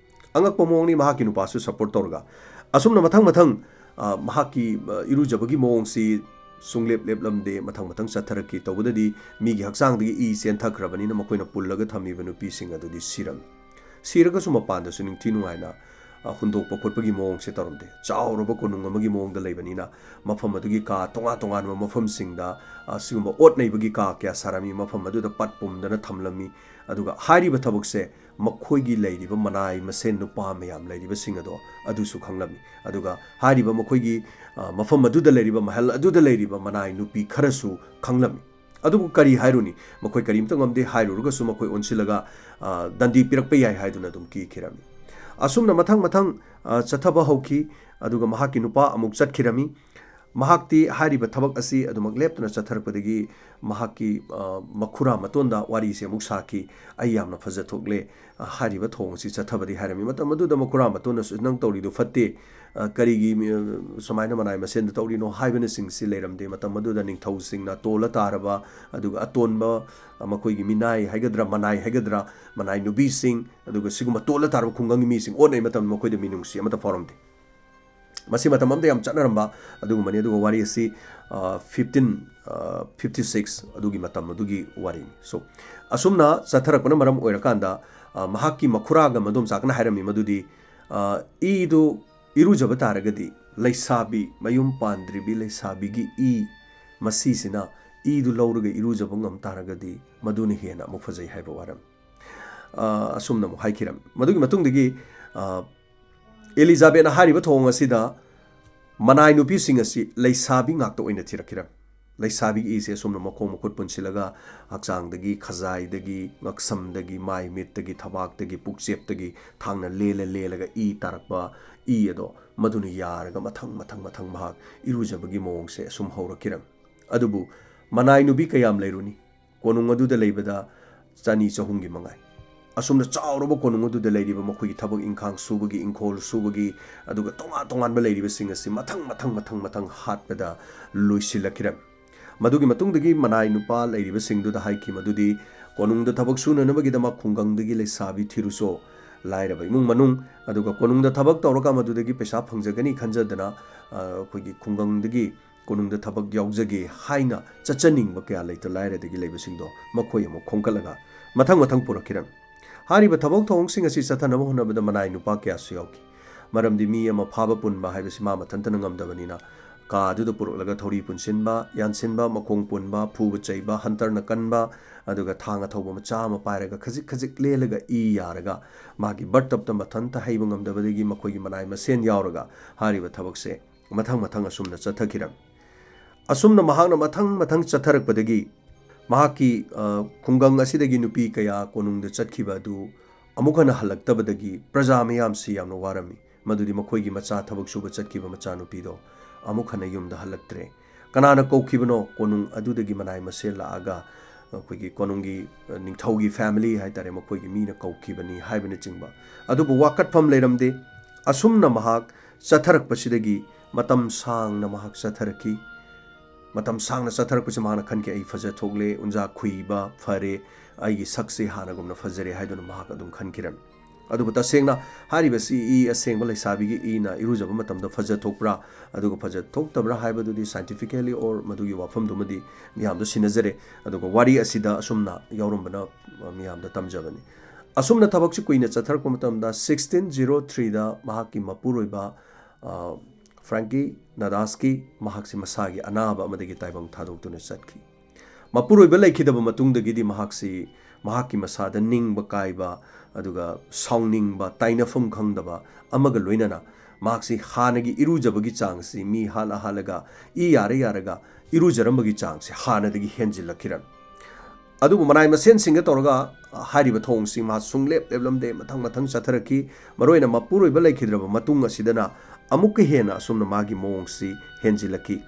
ꯑꯉꯛꯄ ꯃꯑꯣꯡꯅꯤ, ꯃꯍꯥꯛꯀꯤ ꯅꯨꯄꯥꯁꯨ ꯁꯄꯣꯔꯠ ꯇꯧꯔꯒ꯫ ꯑꯁꯨꯝꯅ ꯃꯊꯪ ꯃꯊꯪ, ꯑ, ꯃꯍꯥꯛꯀꯤ, ꯑ, ꯏꯔꯨꯖꯕꯒꯤ ꯃꯑꯣꯡꯁꯤ ꯁꯨꯡꯂꯦꯞ ꯂꯦꯞꯂꯝꯗꯦ, ꯃꯊꯪ ꯃꯊꯪ ꯆꯠꯊꯔꯛꯈꯤ꯫ ꯇꯧꯕꯗꯗꯤ ꯃꯤꯒꯤ ꯍꯛꯆꯥꯡꯗꯒꯤ ꯏ ꯆꯦꯟꯊꯈ꯭ꯔꯕꯅꯤꯅ ꯃꯈꯣꯏꯅ ꯄꯨꯜꯂꯒ ꯊꯝꯃꯤꯕ ꯅꯨꯄꯤꯁꯤꯡ ꯑꯗꯨꯗꯤ ꯁꯤꯔꯝꯃꯤ꯫ ꯁꯤꯔꯒꯁꯨ ꯃꯄꯥꯟꯗꯁꯨ ꯅꯤꯡꯊꯤ ꯅꯨꯡꯉꯥꯏꯅ, ꯑ, ꯍꯨꯟꯗꯣꯛꯄ ꯈꯣꯠꯄꯒꯤ ꯃꯑꯣꯡꯁꯦ ꯇꯧꯔꯝꯗꯦ꯫ ꯆꯥꯎꯔꯕ ꯀꯣꯅꯨꯡ ꯑꯃꯒꯤ ꯃꯑꯣꯡꯗ ꯂꯩꯕꯅꯤꯅ ꯃꯐꯝ ꯑꯗꯨꯒꯤ ꯀꯥ ꯇꯣꯉꯥꯟ ꯇꯣꯉꯥꯟꯕ ꯃꯐꯝꯁꯤꯡꯗ, ꯑ, ꯁꯤꯒꯨꯝꯕ ꯑꯣꯠ ꯅꯩꯕꯒꯤ ꯀꯥ ꯀꯌꯥ ꯁꯥꯔꯝꯃꯤ, ꯃꯐꯝ ꯑꯗꯨꯗ ꯄꯠ ꯄꯨꯝꯗꯅ ꯊꯝꯂꯝꯃꯤ꯫ ꯑꯗꯨꯒ ꯍꯥꯏꯔꯤꯕ ꯊꯕꯛꯁꯦ ꯃꯈꯣꯏꯒꯤ ꯂꯩꯔꯤꯕ ꯃꯅꯥꯏ ꯃꯁꯦꯟ ꯅꯨꯄꯥ ꯃꯌꯥꯝ ꯂꯩꯔꯤꯕꯁꯤꯡ ꯑꯗꯣ ꯑꯗꯨꯁꯨ ꯈꯪꯂꯝꯃꯤ꯫ ꯑꯗꯨꯒ ꯍꯥꯏꯔꯤꯕ ꯃꯈꯣꯏꯒꯤ, ꯑ, ꯃꯐꯝ ꯑꯗꯨꯗ ꯂꯩꯔꯤꯕ, ꯃꯍꯜ ꯑꯗꯨꯗ ꯂꯩꯔꯤꯕ ꯃꯅꯥꯏ ꯅꯨꯄꯤ ꯈꯔꯁꯨ ꯈꯪꯂꯝꯃꯤ꯫ ꯑꯗꯨꯕꯨ ꯀꯔꯤ ꯍꯥꯏꯔꯨꯅꯤ? ꯃꯈꯣꯏ ꯀꯔꯤꯝꯇ ꯉꯝꯗꯦ꯫ ꯍꯥꯏꯔꯨꯔꯒꯁꯨ ꯃꯈꯣꯏ ꯑꯣꯟꯁꯤꯜꯂꯒ, ꯑ, ꯗꯟꯗꯤ ꯄꯤꯔꯛꯄ ꯌꯥꯏ ꯍꯥꯏꯗꯨꯅ ꯑꯗꯨꯝ ꯀꯤꯈꯤꯔꯝꯃꯤ꯫ ꯑꯁꯨꯝꯅ ꯃꯊꯪ ꯃꯊꯪ, ꯑ, ꯆꯠꯊꯕ ꯍꯧꯈꯤ꯫ ꯑꯗꯨꯒ ꯃꯍꯥꯛꯀꯤ ꯅꯨꯄꯥ ꯑꯃꯨꯛ ꯆꯠꯈꯤꯔꯝꯃꯤ꯫ ꯃꯍꯥꯛꯇꯤ ꯍꯥꯏꯔꯤꯕ ꯊꯕꯛ ꯑꯁꯤ ꯑꯗꯨꯃꯛ ꯂꯦꯞꯇꯅ ꯆꯠꯊꯔꯛꯄꯗꯒꯤ ꯃꯍꯥꯛꯀꯤ, ꯑ, ꯃꯈꯨꯔꯥ ꯃꯇꯣꯟꯗ ꯋꯥꯔꯤꯁꯦ ꯑꯃꯨꯛ ꯁꯥꯈꯤ꯫ "ꯑꯩ ꯌꯥꯝꯅ ꯐꯖ ꯊꯣꯛꯂꯦ, ꯑ, ꯍꯥꯏꯔꯤꯕ ꯊꯧꯑꯣꯡ ꯑꯁꯤ ꯆꯠꯊꯕꯗꯤ" ꯍꯥꯏꯔꯝꯃꯤ꯫ ꯃꯇꯝ ꯑꯗꯨꯗ ꯃꯈꯨꯔꯥ ꯃꯇꯣꯟꯅꯁꯨ, "ꯅꯪ ꯇꯧꯔꯤꯗꯨ ꯐꯠꯇꯦ, ꯑ, ꯀꯔꯤꯒꯤ ꯃꯤ-, ꯑ, ꯁꯨꯃꯥꯏꯅ ꯃꯅꯥꯏ ꯃꯁꯦꯟꯗ ꯇꯧꯔꯤꯅꯣ ꯍꯥꯏꯕꯅꯆꯤꯡꯁꯤ ꯂꯩꯔꯝꯗꯦ꯫ ꯃꯇꯝ ꯑꯗꯨꯗ ꯅꯤꯡꯊꯧꯁꯤꯡꯅ ꯇꯣꯜꯂ ꯇꯥꯔꯕ, ꯑꯗꯨꯒ ꯑꯇꯣꯟꯕ, ꯑ, ꯃꯈꯣꯏꯒꯤ ꯃꯤꯅꯥꯏ ꯍꯥꯏꯒꯗ꯭ꯔꯥ, ꯃꯅꯥꯏ ꯍꯥꯏꯒꯗ꯭ꯔꯥ, ꯃꯅꯥꯏ ꯅꯨꯄꯤꯁꯤꯡ, ꯑꯗꯨꯒ ꯁꯤꯒꯨꯝꯕ ꯇꯣꯜꯂ ꯇꯥꯔꯕ ꯈꯨꯡꯒꯪꯒꯤ ꯃꯤꯁꯤꯡ ꯑꯣꯠꯅꯩ ꯃꯇꯝꯗ ꯃꯈꯣꯏꯗ ꯃꯤꯅꯨꯡꯁꯤ ꯑꯃꯠꯇ ꯐꯥꯎꯔꯝꯗꯦ꯫ ꯃꯁꯤ ꯃꯇꯝ ꯑꯃꯗ ꯌꯥꯝ ꯆꯠꯅꯔꯝꯕ ꯑꯗꯨꯒꯨꯝꯕꯅꯤ꯫ ꯑꯗꯨꯒ ꯋꯥꯔꯤ ꯑꯁꯤ, ꯑ, fifteen, ꯑ, fifty six ꯑꯗꯨꯒꯤ ꯃꯇꯝ ꯑꯗꯨꯒꯤ ꯋꯥꯔꯤꯅꯤ꯫ So, ꯑꯁꯨꯝꯅ ꯆꯠꯊꯔꯛꯄꯅ ꯃꯔꯝ ꯑꯣꯏꯔꯀꯥꯟꯗ, ꯑ, ꯃꯍꯥꯛꯀꯤ ꯃꯈꯨꯔꯥꯒ ꯃꯗꯣꯝꯆꯥꯒꯅ ꯍꯥꯏꯔꯝꯃꯤ ꯃꯗꯨꯗꯤ, ꯑ, ꯏꯗꯨ ꯏꯔꯨꯖꯕ ꯇꯥꯔꯒꯗꯤ ꯂꯩꯁꯥꯕꯤ, ꯃꯌꯨꯝ ꯄꯥꯟꯗ꯭ꯔꯤꯕꯤ ꯂꯩꯁꯥꯕꯤꯒꯤ ꯏ ꯃꯁꯤꯁꯤꯅ ꯏꯗꯨ ꯂꯧꯔꯒ ꯏꯔꯨꯖꯕ ꯉꯝ ꯇꯥꯔꯒꯗꯤ ꯃꯗꯨꯅ ꯍꯦꯟꯅ ꯑꯃꯨꯛ ꯐꯖꯩ ꯍꯥꯏꯕ ꯋꯥꯔꯝ꯫ ꯑ, ꯑꯁꯨꯝꯅ ꯑꯃꯨꯛ ꯍꯥꯏꯈꯤꯔꯝꯃꯤ꯫ ꯃꯗꯨꯒꯤ ꯃꯇꯨꯡꯗꯒꯤ, ꯑ, ꯑꯦꯂꯤꯖꯥꯕꯦꯠꯅ ꯍꯥꯏꯔꯤꯕ ꯊꯧꯑꯣꯡ ꯑꯁꯤꯗ ꯃꯅꯥꯏ ꯅꯨꯄꯤꯁꯤꯡ ꯑꯁꯤ ꯂꯩꯁꯥꯕꯤ ꯉꯥꯛꯇ ꯑꯣꯏꯅ ꯊꯤꯔꯛꯈꯤꯔꯝꯃꯤ꯫ ꯂꯩꯁꯥꯕꯤꯒꯤ ꯏꯁꯦ ꯑꯁꯨꯝꯅ ꯃꯈꯣꯡ ꯃꯈꯨꯠ ꯄꯨꯟꯁꯤꯜꯂꯒ ꯍꯛꯆꯥꯡꯗꯒꯤ, ꯈꯖꯥꯏꯗꯒꯤ, ꯉꯛꯁꯝꯗꯒꯤ, ꯃꯥꯏ ꯃꯤꯠꯇꯒꯤ, ꯊꯕꯥꯛꯇꯒꯤ, ꯄꯨꯛꯆꯦꯞꯇꯒꯤ ꯊꯥꯡꯅ ꯂꯦꯜꯂ ꯂꯦꯜꯂꯒ ꯏ ꯇꯥꯔꯛꯄ ꯏ ꯑꯗꯣ ꯃꯗꯨꯅ ꯌꯥꯔꯒ ꯃꯊꯪ ꯃꯊꯪ ꯃꯊꯪ ꯃꯍꯥꯛ ꯏꯔꯨꯖꯕꯒꯤ ꯃꯑꯣꯡꯁꯦ ꯑꯁꯨꯝ ꯍꯧꯔꯛꯈꯤꯔꯝꯃꯤ꯫ ꯑꯗꯨꯕꯨ ꯃꯅꯥꯏ ꯅꯨꯄꯤ ꯀꯌꯥꯝ ꯂꯩꯔꯨꯅꯤ? ꯀꯣꯅꯨꯡ ꯑꯗꯨꯗ ꯂꯩꯕꯗ ꯆꯅꯤ ꯆꯍꯨꯝꯒꯤ ꯃꯉꯥꯏ꯫ ꯑꯁꯨꯝꯅ ꯆꯥꯎꯔꯕ ꯀꯣꯅꯨꯡ ꯑꯗꯨꯗ ꯂꯩꯔꯤꯕ ꯃꯈꯣꯏꯒꯤ ꯊꯕꯛ ꯏꯪꯈꯥꯡ ꯁꯨꯕꯒꯤ, ꯏꯪꯈꯣꯜ ꯁꯨꯕꯒꯤ, ꯑꯗꯨꯒ ꯇꯣꯉꯥꯟ ꯇꯣꯉꯥꯟꯕ ꯂꯩꯔꯤꯕꯁꯤꯡ ꯑꯁꯤ ꯃꯊꯪ ꯃꯊꯪ ꯃꯊꯪ ꯃꯊꯪ ꯍꯥꯠꯄꯗ ꯂꯣꯏꯁꯤꯜꯂꯛꯈꯤꯔꯝꯃꯤ꯫ ꯃꯗꯨꯒꯤ ꯃꯇꯨꯡꯗꯒꯤ ꯃꯅꯥꯏ ꯅꯨꯄꯥ ꯂꯩꯔꯤꯕꯁꯤꯡꯗꯨꯗ ꯍꯥꯏꯈꯤ ꯃꯗꯨꯗꯤ ꯀꯣꯅꯨꯡꯗ ꯊꯕꯛ ꯁꯨꯅꯅꯕꯒꯤꯗꯃꯛ ꯈꯨꯡꯒꯪꯗꯒꯤ ꯂꯩꯁꯥꯕꯤ ꯊꯤꯔꯨꯆꯣ, ꯂꯥꯏꯔꯕ ꯏꯃꯨꯡ ꯃꯅꯨꯡ, ꯑꯗꯨꯒ ꯀꯣꯅꯨꯡꯗ ꯊꯕꯛ ꯇꯧꯔꯒ ꯃꯗꯨꯗꯒꯤ ꯄꯩꯁꯥ ꯐꯪꯖꯒꯅꯤ ꯈꯟꯖꯗꯅ, ꯑ, ꯑꯩꯈꯣꯏꯒꯤ ꯈꯨꯡꯒꯪꯗꯒꯤ ꯀꯣꯅꯨꯡꯗ ꯊꯕꯛ ꯌꯥꯎꯖꯒꯦ ꯍꯥꯏꯅ ꯆꯠꯆꯅꯤꯡꯕ ꯀꯌꯥ ꯂꯩꯇ ꯂꯥꯏꯔꯗꯒꯤ ꯂꯩꯕꯁꯤꯡꯗꯣ ꯃꯈꯣꯏ ꯑꯃꯨꯛ ꯈꯣꯝꯒꯠꯂꯒ ꯃꯊꯪ ꯃꯊꯪ ꯄꯨꯔꯛꯈꯤꯔꯝꯃꯤ꯫ ꯍꯥꯏꯔꯤꯕ ꯊꯕꯛ ꯊꯧꯑꯣꯡꯁꯤꯡ ꯑꯁꯤ ꯆꯠꯊꯅꯕ ꯍꯣꯠꯅꯕꯗ ꯃꯅꯥꯏ ꯅꯨꯄꯥ ꯀꯌꯥꯁꯨ ꯌꯥꯎꯈꯤ꯫ ꯃꯔꯝꯗꯤ ꯃꯤ ꯑꯃ ꯐꯥꯕ ꯄꯨꯟꯕ ꯍꯥꯏꯕꯁꯤ ꯃꯥ ꯃꯊꯟꯇꯅ ꯉꯝꯗꯕꯅꯤꯅ, ꯀꯥ ꯑꯗꯨꯗ ꯄꯨꯔꯛꯂꯒ ꯊꯧꯔꯤ ꯄꯨꯟꯁꯤꯟꯕ, ꯌꯥꯟꯁꯤꯟꯕ, ꯃꯈꯣꯡ ꯄꯨꯟꯕ, ꯐꯨꯕ ꯆꯩꯕ, ꯍꯟꯇꯔꯅ ꯀꯟꯕ, ꯑꯗꯨꯒ ꯊꯥꯡ ꯑꯊꯧꯕ ꯃꯆꯥ ꯑꯃ ꯄꯥꯏꯔꯒ ꯈꯖꯤꯛ ꯈꯖꯤꯛ ꯂꯦꯜꯂꯒ ꯏ ꯌꯥꯔꯒ ꯃꯥꯒꯤ ꯕꯔꯇꯞꯇ ꯃꯊꯟꯇ ꯍꯩꯕ ꯉꯝꯗꯕꯗꯒꯤ ꯃꯈꯣꯏꯒꯤ ꯃꯅꯥꯏ ꯃꯁꯦꯟ ꯌꯥꯎꯔꯒ ꯍꯥꯏꯔꯤꯕ ꯊꯕꯛꯁꯦ ꯃꯊꯪ ꯃꯊꯪ ꯑꯁꯨꯝꯅ ꯆꯠꯊꯈꯤꯔꯝꯃꯤ꯫ ꯑꯁꯨꯝꯅ ꯃꯍꯥꯛꯅ ꯃꯊꯪ ꯃꯊꯪ ꯆꯠꯊꯔꯛꯄꯗꯒꯤ ꯃꯍꯥꯛꯀꯤ, ꯑ, ꯈꯨꯡꯒꯪ ꯑꯁꯤꯗꯒꯤ ꯅꯨꯄꯤ ꯀꯌꯥ ꯀꯣꯅꯨꯡꯗ ꯆꯠꯈꯤꯕ ꯑꯗꯨ ꯑꯃꯨꯛ ꯍꯟꯅ ꯍꯜꯂꯛꯇꯕꯗꯒꯤ ꯄ꯭ꯔꯖꯥ ꯃꯌꯥꯝꯁꯤ ꯌꯥꯝꯅ ꯋꯥꯔꯝꯃꯤ꯫ ꯃꯗꯨꯗꯤ ꯃꯈꯣꯏꯒꯤ ꯃꯆꯥ ꯊꯕꯛ ꯁꯨꯕ ꯆꯠꯈꯤꯕ ꯃꯆꯥꯅꯨꯄꯤꯗꯣ ꯑꯃꯨꯛ ꯍꯟꯅ ꯌꯨꯝꯗ ꯍꯜꯂꯛꯇ꯭ꯔꯦ꯫ ꯀꯅꯥꯅ ꯀꯧꯈꯤꯕꯅꯣ? ꯀꯣꯅꯨꯡ ꯑꯗꯨꯗꯒꯤ ꯃꯅꯥꯏ ꯃꯁꯦꯜ ꯂꯥꯛꯑꯒ ꯑꯩꯈꯣꯏꯒꯤ ꯀꯣꯅꯨꯡꯒꯤ, ꯑ, ꯅꯤꯡꯊꯧꯒꯤ family ꯍꯥꯏꯇꯥꯔꯦ, ꯃꯈꯣꯏꯒꯤ ꯃꯤꯅ ꯀꯧꯈꯤꯕꯅꯤ ꯍꯥꯏꯕꯅꯆꯤꯡꯕ꯫ ꯑꯗꯨꯕꯨ ꯋꯥꯀꯠꯐꯝ ꯂꯩꯔꯝꯗꯦ꯫ ꯑꯁꯨꯝꯅ ꯃꯍꯥꯛ ꯆꯠꯊꯔꯛꯄꯁꯤꯗꯒꯤ ꯃꯇꯝ ꯁꯥꯡꯅ ꯃꯍꯥꯛ ꯆꯠꯊꯔꯛꯈꯤ꯫ ꯃꯇꯝ ꯁꯥꯡꯅ ꯆꯠꯊꯔꯛꯄꯁꯤ ꯃꯍꯥꯛꯅ ꯈꯟꯈꯤ, "ꯑꯩ ꯐꯖ ꯊꯣꯛꯂꯦ, ꯎꯟꯖꯥ ꯈꯨꯏꯕ ꯐꯔꯦ, ꯑꯩꯒꯤ ꯁꯛꯁꯤ ꯍꯥꯟꯅꯒꯨꯝꯅ ꯐꯖꯔꯦ" ꯍꯥꯏꯗꯨꯅ ꯃꯍꯥꯛ ꯑꯗꯨꯝ ꯈꯟꯈꯤꯔꯝꯃꯤ꯫ ꯑꯗꯨꯕꯨ ꯇꯁꯦꯡꯅ ꯍꯥꯏꯔꯤꯕꯁꯤ ꯏ ꯑꯁꯦꯡꯕ ꯂꯩꯁꯥꯕꯤꯒꯤ ꯏꯅ ꯏꯔꯨꯖꯕ ꯃꯇꯝꯗ ꯐꯖ ꯊꯣꯛꯄ꯭ꯔꯥ, ꯑꯗꯨꯒ ꯐꯖ ꯊꯣꯛꯇꯕ꯭ꯔꯥ ꯍꯥꯏꯕꯗꯨꯗꯤ scientifically or ꯃꯗꯨꯒꯤ ꯋꯥꯐꯝꯗꯨꯃꯗꯤ ꯃꯤꯌꯥꯝꯗ ꯁꯤꯟꯅꯖꯔꯦ꯫ ꯑꯗꯨꯒ ꯋꯥꯔꯤ ꯑꯁꯤꯗ ꯑꯁꯨꯝꯅ ꯌꯥꯎꯔꯝꯕꯅ ꯃꯤꯌꯥꯝꯗ ꯇꯝꯖꯕꯅꯤ꯫ ꯑꯁꯨꯝꯅ ꯊꯕꯛꯁꯤ ꯀꯨꯏꯅ ꯆꯠꯊꯔꯛꯄ ꯃꯇꯝꯗ sixteen zero threeꯗ ꯃꯍꯥꯛꯀꯤ ꯃꯄꯨꯔꯣꯏꯕ, ꯑ, ꯐ꯭ꯔꯥꯡꯀꯤ ꯅꯥꯗꯥꯁꯀꯤ ꯃꯍꯥꯛꯁꯤ ꯃꯁꯥꯒꯤ ꯑꯅꯥꯕ ꯑꯃꯗꯒꯤ ꯇꯥꯏꯕꯪ ꯊꯥꯗꯣꯛꯇꯨꯅ ꯆꯠꯈꯤ꯫ ꯃꯄꯨꯔꯣꯏꯕ ꯂꯩꯈꯤꯗꯕ ꯃꯇꯨꯡꯗꯒꯤꯗꯤ ꯃꯍꯥꯛꯁꯤ ꯃꯍꯥꯛꯀꯤ ꯃꯁꯥꯗ ꯅꯤꯡꯕ ꯀꯥꯏꯕ, ꯑꯗꯨꯒ ꯁꯥꯎꯅꯤꯡꯕ, ꯇꯥꯏꯅꯐꯝ ꯈꯪꯗꯕ ꯑꯃꯒ ꯂꯣꯏꯅꯅ ꯃꯍꯥꯛꯁꯤ ꯍꯥꯟꯅꯒꯤ ꯏꯔꯨꯖꯕꯒꯤ ꯆꯥꯡꯁꯤ ꯃꯤ ꯍꯥꯠꯂ ꯍꯥꯠꯂꯒ ꯏ ꯌꯥꯔ ꯌꯥꯔꯒ ꯏꯔꯨꯖꯔꯝꯕꯒꯤ ꯆꯥꯡꯁꯤ ꯍꯥꯟꯅꯗꯒꯤ ꯍꯦꯟꯖꯤꯜꯂꯛꯈꯤꯔꯝꯃꯤ꯫ ꯑꯗꯨꯕꯨ ꯃꯅꯥꯏ ꯃꯁꯦꯟꯁꯤꯡꯒ ꯇꯧꯔꯒ ꯍꯥꯏꯔꯤꯕ ꯊꯧꯑꯣꯡꯁꯤ ꯃꯍꯥꯛ ꯁꯨꯡꯂꯦꯞ ꯂꯦꯞꯂꯝꯗꯦ, ꯃꯊꯪ ꯃꯊꯪ ꯆꯠꯊꯔꯛꯈꯤ꯫ ꯃꯔꯨꯑꯣꯏꯅ ꯃꯄꯨꯔꯣꯏꯕ ꯂꯩꯈꯤꯗ꯭ꯔꯕ ꯃꯇꯨꯡ ꯑꯁꯤꯗꯅ ꯑꯃꯨꯛꯀ ꯍꯦꯟꯅ ꯑꯁꯨꯝꯅ ꯃꯥꯒꯤ ꯃꯑꯣꯡꯁꯤ ꯍꯦꯟꯖꯤꯜꯂꯛꯈꯤ꯫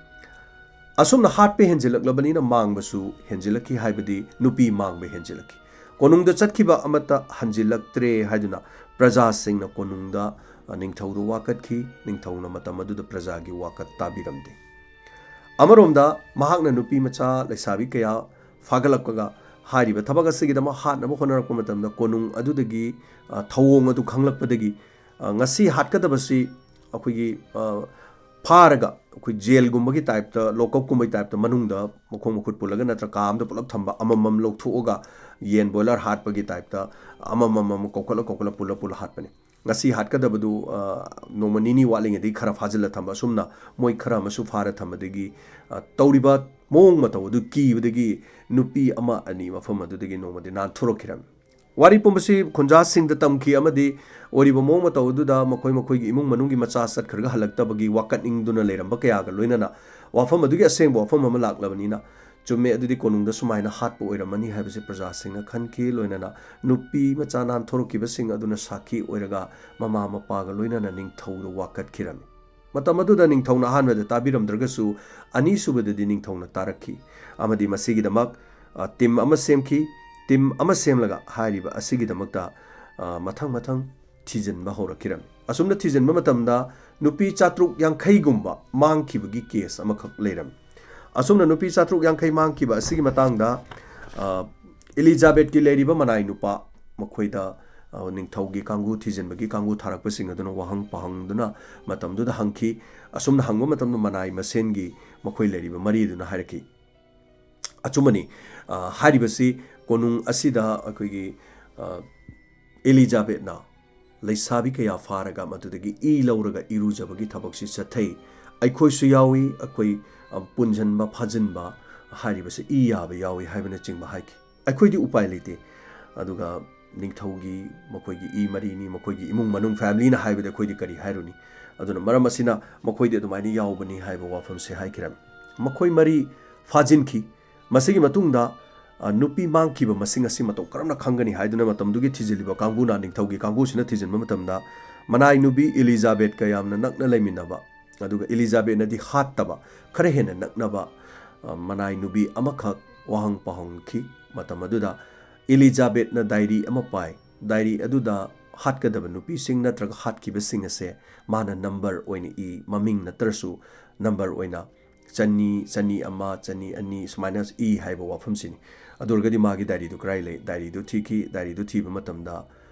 ꯑꯁꯨꯝꯅ ꯍꯥꯠꯄ ꯍꯦꯟꯖꯤꯜꯂꯛꯂꯕꯅꯤꯅ ꯃꯥꯡꯕꯁꯨ ꯍꯦꯟꯖꯤꯜꯂꯛꯈꯤ, ꯍꯥꯏꯕꯗꯤ ꯅꯨꯄꯤ ꯃꯥꯡꯕ ꯍꯦꯟꯖꯤꯜꯂꯛꯈꯤ꯫ ꯀꯣꯅꯨꯡꯗ ꯆꯠꯈꯤꯕ ꯑꯃꯠꯇ ꯍꯟꯖꯤꯜꯂꯛꯇ꯭ꯔꯦ ꯍꯥꯏꯗꯨꯅ ꯄ꯭ꯔꯖꯥꯁꯤꯡꯅ ꯀꯣꯅꯨꯡꯗ, ꯑ, ꯅꯤꯡꯊꯧꯗ ꯋꯥꯀꯠꯈꯤ꯫ ꯅꯤꯡꯊꯧꯅ ꯃꯇꯝ ꯑꯗꯨꯗ ꯄ꯭ꯔꯖꯥꯒꯤ ꯋꯥꯀꯠ ꯇꯥꯕꯤꯔꯝꯗꯦ꯫ ꯑꯃꯔꯣꯝꯗ ꯃꯍꯥꯛꯅ ꯅꯨꯄꯤ ꯃꯆꯥ ꯂꯩꯁꯥꯕꯤ ꯀꯌꯥ ꯐꯥꯒꯠꯂꯛꯄꯒ ꯍꯥꯏꯔꯤꯕ ꯊꯕꯛ ꯑꯁꯤꯒꯤꯗꯃꯛ ꯍꯥꯠꯅꯕ ꯍꯣꯠꯅꯔꯛꯄ ꯃꯇꯝꯗ ꯀꯣꯅꯨꯡ ꯑꯗꯨꯗꯒꯤ, ꯑ, ꯊꯧꯑꯣꯡ ꯑꯗꯨ ꯈꯪꯂꯛꯄꯗꯒꯤ, ꯑ, ꯉꯁꯤ ꯍꯥꯠꯀꯗꯕꯁꯤ ꯑꯩꯈꯣꯏꯒꯤ, ꯑ, ꯐꯥꯔꯒ ꯑꯩꯈꯣꯏ ꯖꯦꯜꯒꯨꯝꯕꯒꯤ ꯇꯥꯏꯞꯇ, ꯂꯣꯀꯞꯀꯨꯝꯕꯒꯤ ꯇꯥꯏꯞꯇ ꯃꯅꯨꯡꯗ ꯃꯈꯣꯡ ꯃꯈꯨꯠ ꯄꯨꯜꯂꯒ ꯅꯠꯇ꯭ꯔ ꯀꯥ ꯑꯃꯗ ꯄꯨꯂꯞ ꯊꯝꯕ, ꯑꯃꯃꯝ ꯂꯧꯊꯣꯛꯑꯒ ꯌꯦꯟ ꯕꯣꯏꯂꯔ ꯍꯥꯠꯄꯒꯤ ꯇꯥꯏꯞꯇ ꯑꯃꯃꯝ ꯑꯃ ꯀꯧꯈꯠꯂ ꯀꯧꯈꯠꯂ ꯄꯨꯜꯂ ꯄꯨꯜꯂ ꯍꯥꯠꯄꯅꯤ꯫ ꯉꯁꯤ ꯍꯥꯠꯀꯗꯕꯗꯨ, ꯑ, ꯅꯣꯡꯃ ꯅꯤꯅꯤ ꯋꯥꯠꯂꯤꯉꯩꯗꯒꯤ ꯈꯔ ꯐꯥꯖꯤꯜꯂ ꯊꯝꯕ, ꯑꯁꯨꯝꯅ ꯃꯣꯏ ꯈꯔ ꯑꯃꯁꯨ ꯐꯥꯔ ꯊꯝꯕꯗꯒꯤ, ꯑ, ꯇꯧꯔꯤꯕ ꯃꯑꯣꯡ ꯃꯇꯧ ꯑꯗꯨ ꯀꯤꯕꯗꯒꯤ ꯅꯨꯄꯤ ꯑꯃ ꯑꯅꯤ ꯃꯐꯝ ꯑꯗꯨꯗꯒꯤ ꯅꯣꯡꯃꯗꯤ ꯅꯥꯟꯊꯣꯔꯛꯈꯤꯔꯝꯃꯤ꯫ ꯋꯥꯔꯤ ꯄꯨꯝꯕꯁꯤ ꯈꯨꯟꯖꯥꯁꯤꯡꯗ ꯇꯝꯈꯤ ꯑꯃꯗꯤ ꯑꯣꯏꯔꯤꯕ ꯃꯑꯣꯡ ꯃꯇꯧ ꯑꯗꯨꯗ ꯃꯈꯣꯏ ꯃꯈꯣꯏꯒꯤ ꯏꯃꯨꯡ ꯃꯅꯨꯡꯒꯤ ꯃꯆꯥ ꯆꯠꯈ꯭ꯔꯒ ꯍꯜꯂꯛꯇꯕꯒꯤ ꯋꯥꯀꯠꯅꯤꯡꯗꯨꯅ ꯂꯩꯔꯝꯕ ꯀꯌꯥꯒ ꯂꯣꯏꯅꯅ ꯋꯥꯐꯝ ꯑꯗꯨꯒꯤ ꯑꯁꯦꯡꯕ ꯋꯥꯐꯝ ꯑꯃ ꯂꯥꯛꯂꯕꯅꯤꯅ, ꯆꯨꯝꯃꯦ, ꯑꯗꯨꯗꯤ ꯀꯣꯅꯨꯡꯗ ꯁꯨꯃꯥꯏꯅ ꯍꯥꯠꯄ ꯑꯣꯏꯔꯝꯃꯅꯤ ꯍꯥꯏꯕꯁꯤ ꯄ꯭ꯔꯖꯥꯁꯤꯡꯅ ꯈꯟꯈꯤ꯫ ꯂꯣꯏꯅꯅ ꯅꯨꯄꯤ ꯃꯆꯥ ꯅꯥꯟꯊꯣꯔꯛꯈꯤꯕꯁꯤꯡ ꯑꯗꯨꯅ ꯁꯥꯈꯤ ꯑꯣꯏꯔꯒ ꯃꯃꯥ ꯃꯄꯥꯒ ꯂꯣꯏꯅꯅ ꯅꯤꯡꯊꯧꯗ ꯋꯥꯀꯠꯈꯤꯔꯝꯃꯤ꯫ ꯃꯇꯝ ꯑꯗꯨꯗ ꯅꯤꯡꯊꯧꯅ ꯑꯍꯥꯟꯕꯗ ꯇꯥꯕꯤꯔꯝꯗ꯭ꯔꯒꯁꯨ, ꯑꯅꯤꯁꯨꯕꯗꯗꯤ ꯅꯤꯡꯊꯧꯅ ꯇꯥꯔꯛꯈꯤ ꯑꯃꯗꯤ ꯃꯁꯤꯒꯤꯗꯃꯛ, ꯑ, ꯇꯤꯝ ꯑꯃ ꯁꯦꯝꯈꯤ꯫ ꯇꯤꯝ ꯑꯃ ꯁꯦꯝꯂꯒ ꯍꯥꯏꯔꯤꯕ ꯑꯁꯤꯒꯤꯗꯃꯛꯇ, ꯑ, ꯃꯊꯪ ꯃꯊꯪ ꯊꯤꯖꯤꯟꯕ ꯍꯧꯔꯛꯈꯤꯔꯝꯃꯤ꯫ ꯑꯁꯨꯝꯅ ꯊꯤꯖꯤꯟꯕ ꯃꯇꯝꯗ ꯅꯨꯄꯤ ꯆꯥꯇ꯭ꯔꯨꯛ ꯌꯥꯡꯈꯩꯒꯨꯝꯕ ꯃꯥꯡꯈꯤꯕꯒꯤ ꯀꯦꯁ ꯑꯃꯈꯛ ꯂꯩꯔꯝꯃꯤ꯫ ꯑꯁꯨꯝꯅ ꯅꯨꯄꯤ ꯆꯥꯇ꯭ꯔꯨꯛ ꯌꯥꯡꯈꯩ ꯃꯥꯡꯈꯤꯕ ꯑꯁꯤꯒꯤ ꯃꯇꯥꯡꯗ, ꯑ, ꯏꯂꯤꯖꯥꯕꯦꯠꯀꯤ ꯂꯩꯔꯤꯕ ꯃꯅꯥꯏ ꯅꯨꯄꯥ ꯃꯈꯣꯏꯗ, ꯑ, ꯅꯤꯡꯊꯧꯒꯤ ꯀꯥꯡꯕꯨ ꯊꯤꯖꯤꯟꯕꯒꯤ ꯀꯥꯡꯕꯨ ꯊꯥꯔꯛꯄꯁꯤꯡ ꯑꯗꯨꯅ ꯋꯥꯍꯪ ꯄꯥꯍꯪꯗꯨꯅ ꯃꯇꯝꯗꯨꯗ ꯍꯪꯈꯤ꯫ ꯑꯁꯨꯝꯅ ꯍꯪꯕ ꯃꯇꯝꯗ ꯃꯅꯥꯏ ꯃꯁꯦꯟꯒꯤ ꯃꯈꯣꯏ ꯂꯩꯔꯤꯕ ꯃꯔꯤ ꯑꯗꯨꯅ ꯍꯥꯏꯔꯛꯈꯤ, ꯑꯆꯨꯝꯕꯅꯤ꯫ ꯑ, ꯍꯥꯏꯔꯤꯕꯁꯤ ꯀꯣꯅꯨꯡ ꯑꯁꯤꯗ ꯑꯩꯈꯣꯏꯒꯤ, ꯑ, ꯏꯂꯤꯖꯥꯕꯦꯠꯅ ꯂꯩꯁꯥꯕꯤ ꯀꯌꯥ ꯐꯥꯔꯒ ꯃꯗꯨꯗꯒꯤ ꯏ ꯂꯧꯔꯒ ꯏꯔꯨꯖꯕꯒꯤ ꯊꯕꯛꯁꯤ ꯆꯠꯊꯩ꯫ ꯑꯩꯈꯣꯏꯁꯨ ꯌꯥꯎꯏ, ꯑꯩꯈꯣꯏ, ꯑ, ꯄꯨꯟꯁꯤꯟꯕ, ꯐꯥꯖꯤꯟꯕ ꯍꯥꯏꯔꯤꯕꯁꯤ ꯏ ꯌꯥꯕ ꯌꯥꯎꯏ ꯍꯥꯏꯕꯅꯆꯤꯡꯕ ꯍꯥꯏꯈꯤ꯫ ꯑꯩꯈꯣꯏꯗꯤ ꯎꯄꯥꯏ ꯂꯩꯇꯦ꯫ ꯑꯗꯨꯒ ꯅꯤꯡꯊꯧꯒꯤ ꯃꯈꯣꯏꯒꯤ ꯏ ꯃꯔꯤꯅꯤ, ꯃꯈꯣꯏꯒꯤ ꯏꯃꯨꯡ ꯃꯅꯨꯡ ꯐꯦꯃꯤꯂꯤꯅ ꯍꯥꯏꯕꯗꯤ ꯑꯩꯈꯣꯏꯗꯤ ꯀꯔꯤ ꯍꯥꯏꯔꯨꯅꯤ? ꯑꯗꯨꯅ ꯃꯔꯝ ꯑꯁꯤꯅ ꯃꯈꯣꯏꯗꯤ ꯑꯗꯨꯃꯥꯏꯅ ꯌꯥꯎꯕꯅꯤ ꯍꯥꯏꯕ ꯋꯥꯐꯝꯁꯦ ꯍꯥꯏꯈꯤꯔꯝꯃꯤ꯫ ꯃꯈꯣꯏ ꯃꯔꯤ ꯐꯥꯖꯤꯟꯈꯤ꯫ ꯃꯁꯤꯒꯤ ꯃꯇꯨꯡꯗ, ꯑ, ꯅꯨꯄꯤ ꯃꯥꯡꯈꯤꯕ ꯃꯁꯤꯡ ꯑꯁꯤ ꯃꯇꯧ ꯀꯔꯝꯅ ꯈꯪꯒꯅꯤ ꯍꯥꯏꯗꯨꯅ ꯃꯇꯝꯗꯨꯒꯤ ꯊꯤꯖꯤꯜꯂꯤꯕ ꯀꯥꯡꯕꯨꯅ, ꯅꯤꯡꯊꯧꯒꯤ ꯀꯥꯡꯕꯨꯁꯤꯅ ꯊꯤꯖꯤꯟꯕ ꯃꯇꯝꯗ, ꯃꯅꯥꯏ ꯅꯨꯄꯤ ꯏꯂꯤꯖꯥꯕꯦꯠꯀ ꯌꯥꯝꯅ ꯅꯛꯅ ꯂꯩꯃꯤꯟꯅꯕ, ꯑꯗꯨꯒ ꯏꯂꯤꯖꯥꯕꯦꯠꯅꯗꯤ ꯍꯥꯠꯇꯕ, ꯈꯔ ꯍꯦꯟꯅ ꯅꯛꯅꯕ, ꯑ, ꯃꯅꯥꯏ ꯅꯨꯄꯤ ꯑꯃꯈꯛ ꯋꯥꯍꯪ ꯄꯥꯎꯍꯪꯈꯤ꯫ ꯃꯇꯝ ꯑꯗꯨꯗ ꯏꯂꯤꯖꯥꯕꯦꯠꯅ ꯗꯥꯏꯔꯤ ꯑꯃ ꯄꯥꯏ꯫ ꯗꯥꯏꯔꯤ ꯑꯗꯨꯗ ꯍꯥꯠꯀꯗꯕ ꯅꯨꯄꯤꯁꯤꯡ ꯅꯠꯇ꯭ꯔꯒ ꯍꯥꯠꯈꯤꯕꯁꯤꯡ ꯑꯁꯦ ꯃꯥꯅ ꯅꯝꯕꯔ ꯑꯣꯏꯅ ꯏ, ꯃꯃꯤꯡ ꯅꯠꯇ꯭ꯔꯁꯨ ꯅꯝꯕꯔ ꯑꯣꯏꯅ ꯆꯅꯤ, ꯆꯅꯤ ꯑꯃ, ꯆꯅꯤ ꯑꯅꯤ ꯁꯨꯃꯥꯏꯅ ꯏ ꯍꯥꯏꯕ ꯋꯥꯐꯝꯁꯤꯅꯤ꯫ ꯑꯗꯨ ꯑꯣꯏꯔꯒꯗꯤ ꯃꯥꯒꯤ ꯗꯥꯏꯔꯤꯗꯨ ꯀꯗꯥꯏ ꯂꯩ? ꯗꯥꯏꯔꯤꯗꯨ ꯊꯤꯈꯤ꯫ ꯗꯥꯏꯔꯤꯗꯨ ꯊꯤꯕ ꯃꯇꯝꯗ